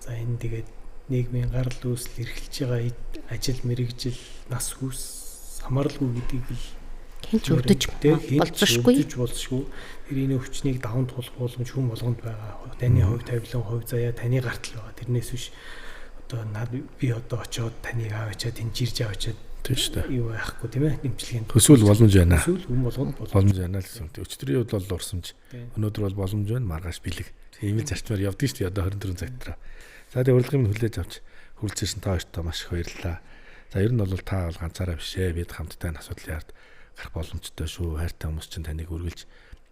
За энэ тэгээд нийгмийн гарал үүсэл эрхэлж байгаа ажил мэргэжил, нас хүүс хамааралгүй гэдгийг л хинч өвдөж болзошгүй. Тэр энэ өвчнийг даван туулах боломж хүн болгонд байгаа. Таны хувь тавилан, хувь заяа таны гартал байгаа. Тэрнээс биш одоо над би одоо очиод таныг аваачаад тэнжирж аваачаад Тийм шүү дээ. Юу яахгүй тийм ээ дэмжлэгийн. Төсвөл боломж байна. Төсвөл хүн болгонд боломж байна л гэсэн. Өчигдрийн хувьд бол урсамж. Өнөөдөр бол боломж байна. Маргааш бэлэг. Тийм л зарчмаар явдаг шүү дээ. Одоо 24 цаг дотор. За тэгээ урилгын минь хүлээж авч хүрэлцээсэн та хоёртоо маш их баярлалаа. За ер нь бол та бол ганцаараа биш ээ. Бид хамтдаа энэ асуудлын ард гарах боломжтой шүү. Хайртай хүмүүс чинь таныг үргэлж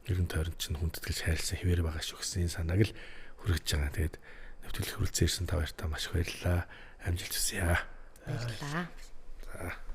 эргэн тойронд чинь хүндэтгэж хайрлсан хэвээр байгаа шүү гэсэн энэ санааг л хүргэж байгаа. Тэгээд нэвтрүүлэг хүрэлцэн ирсэн та хоёртоо маш их баярлалаа. Амжилт хүсье. Баярлалаа. За.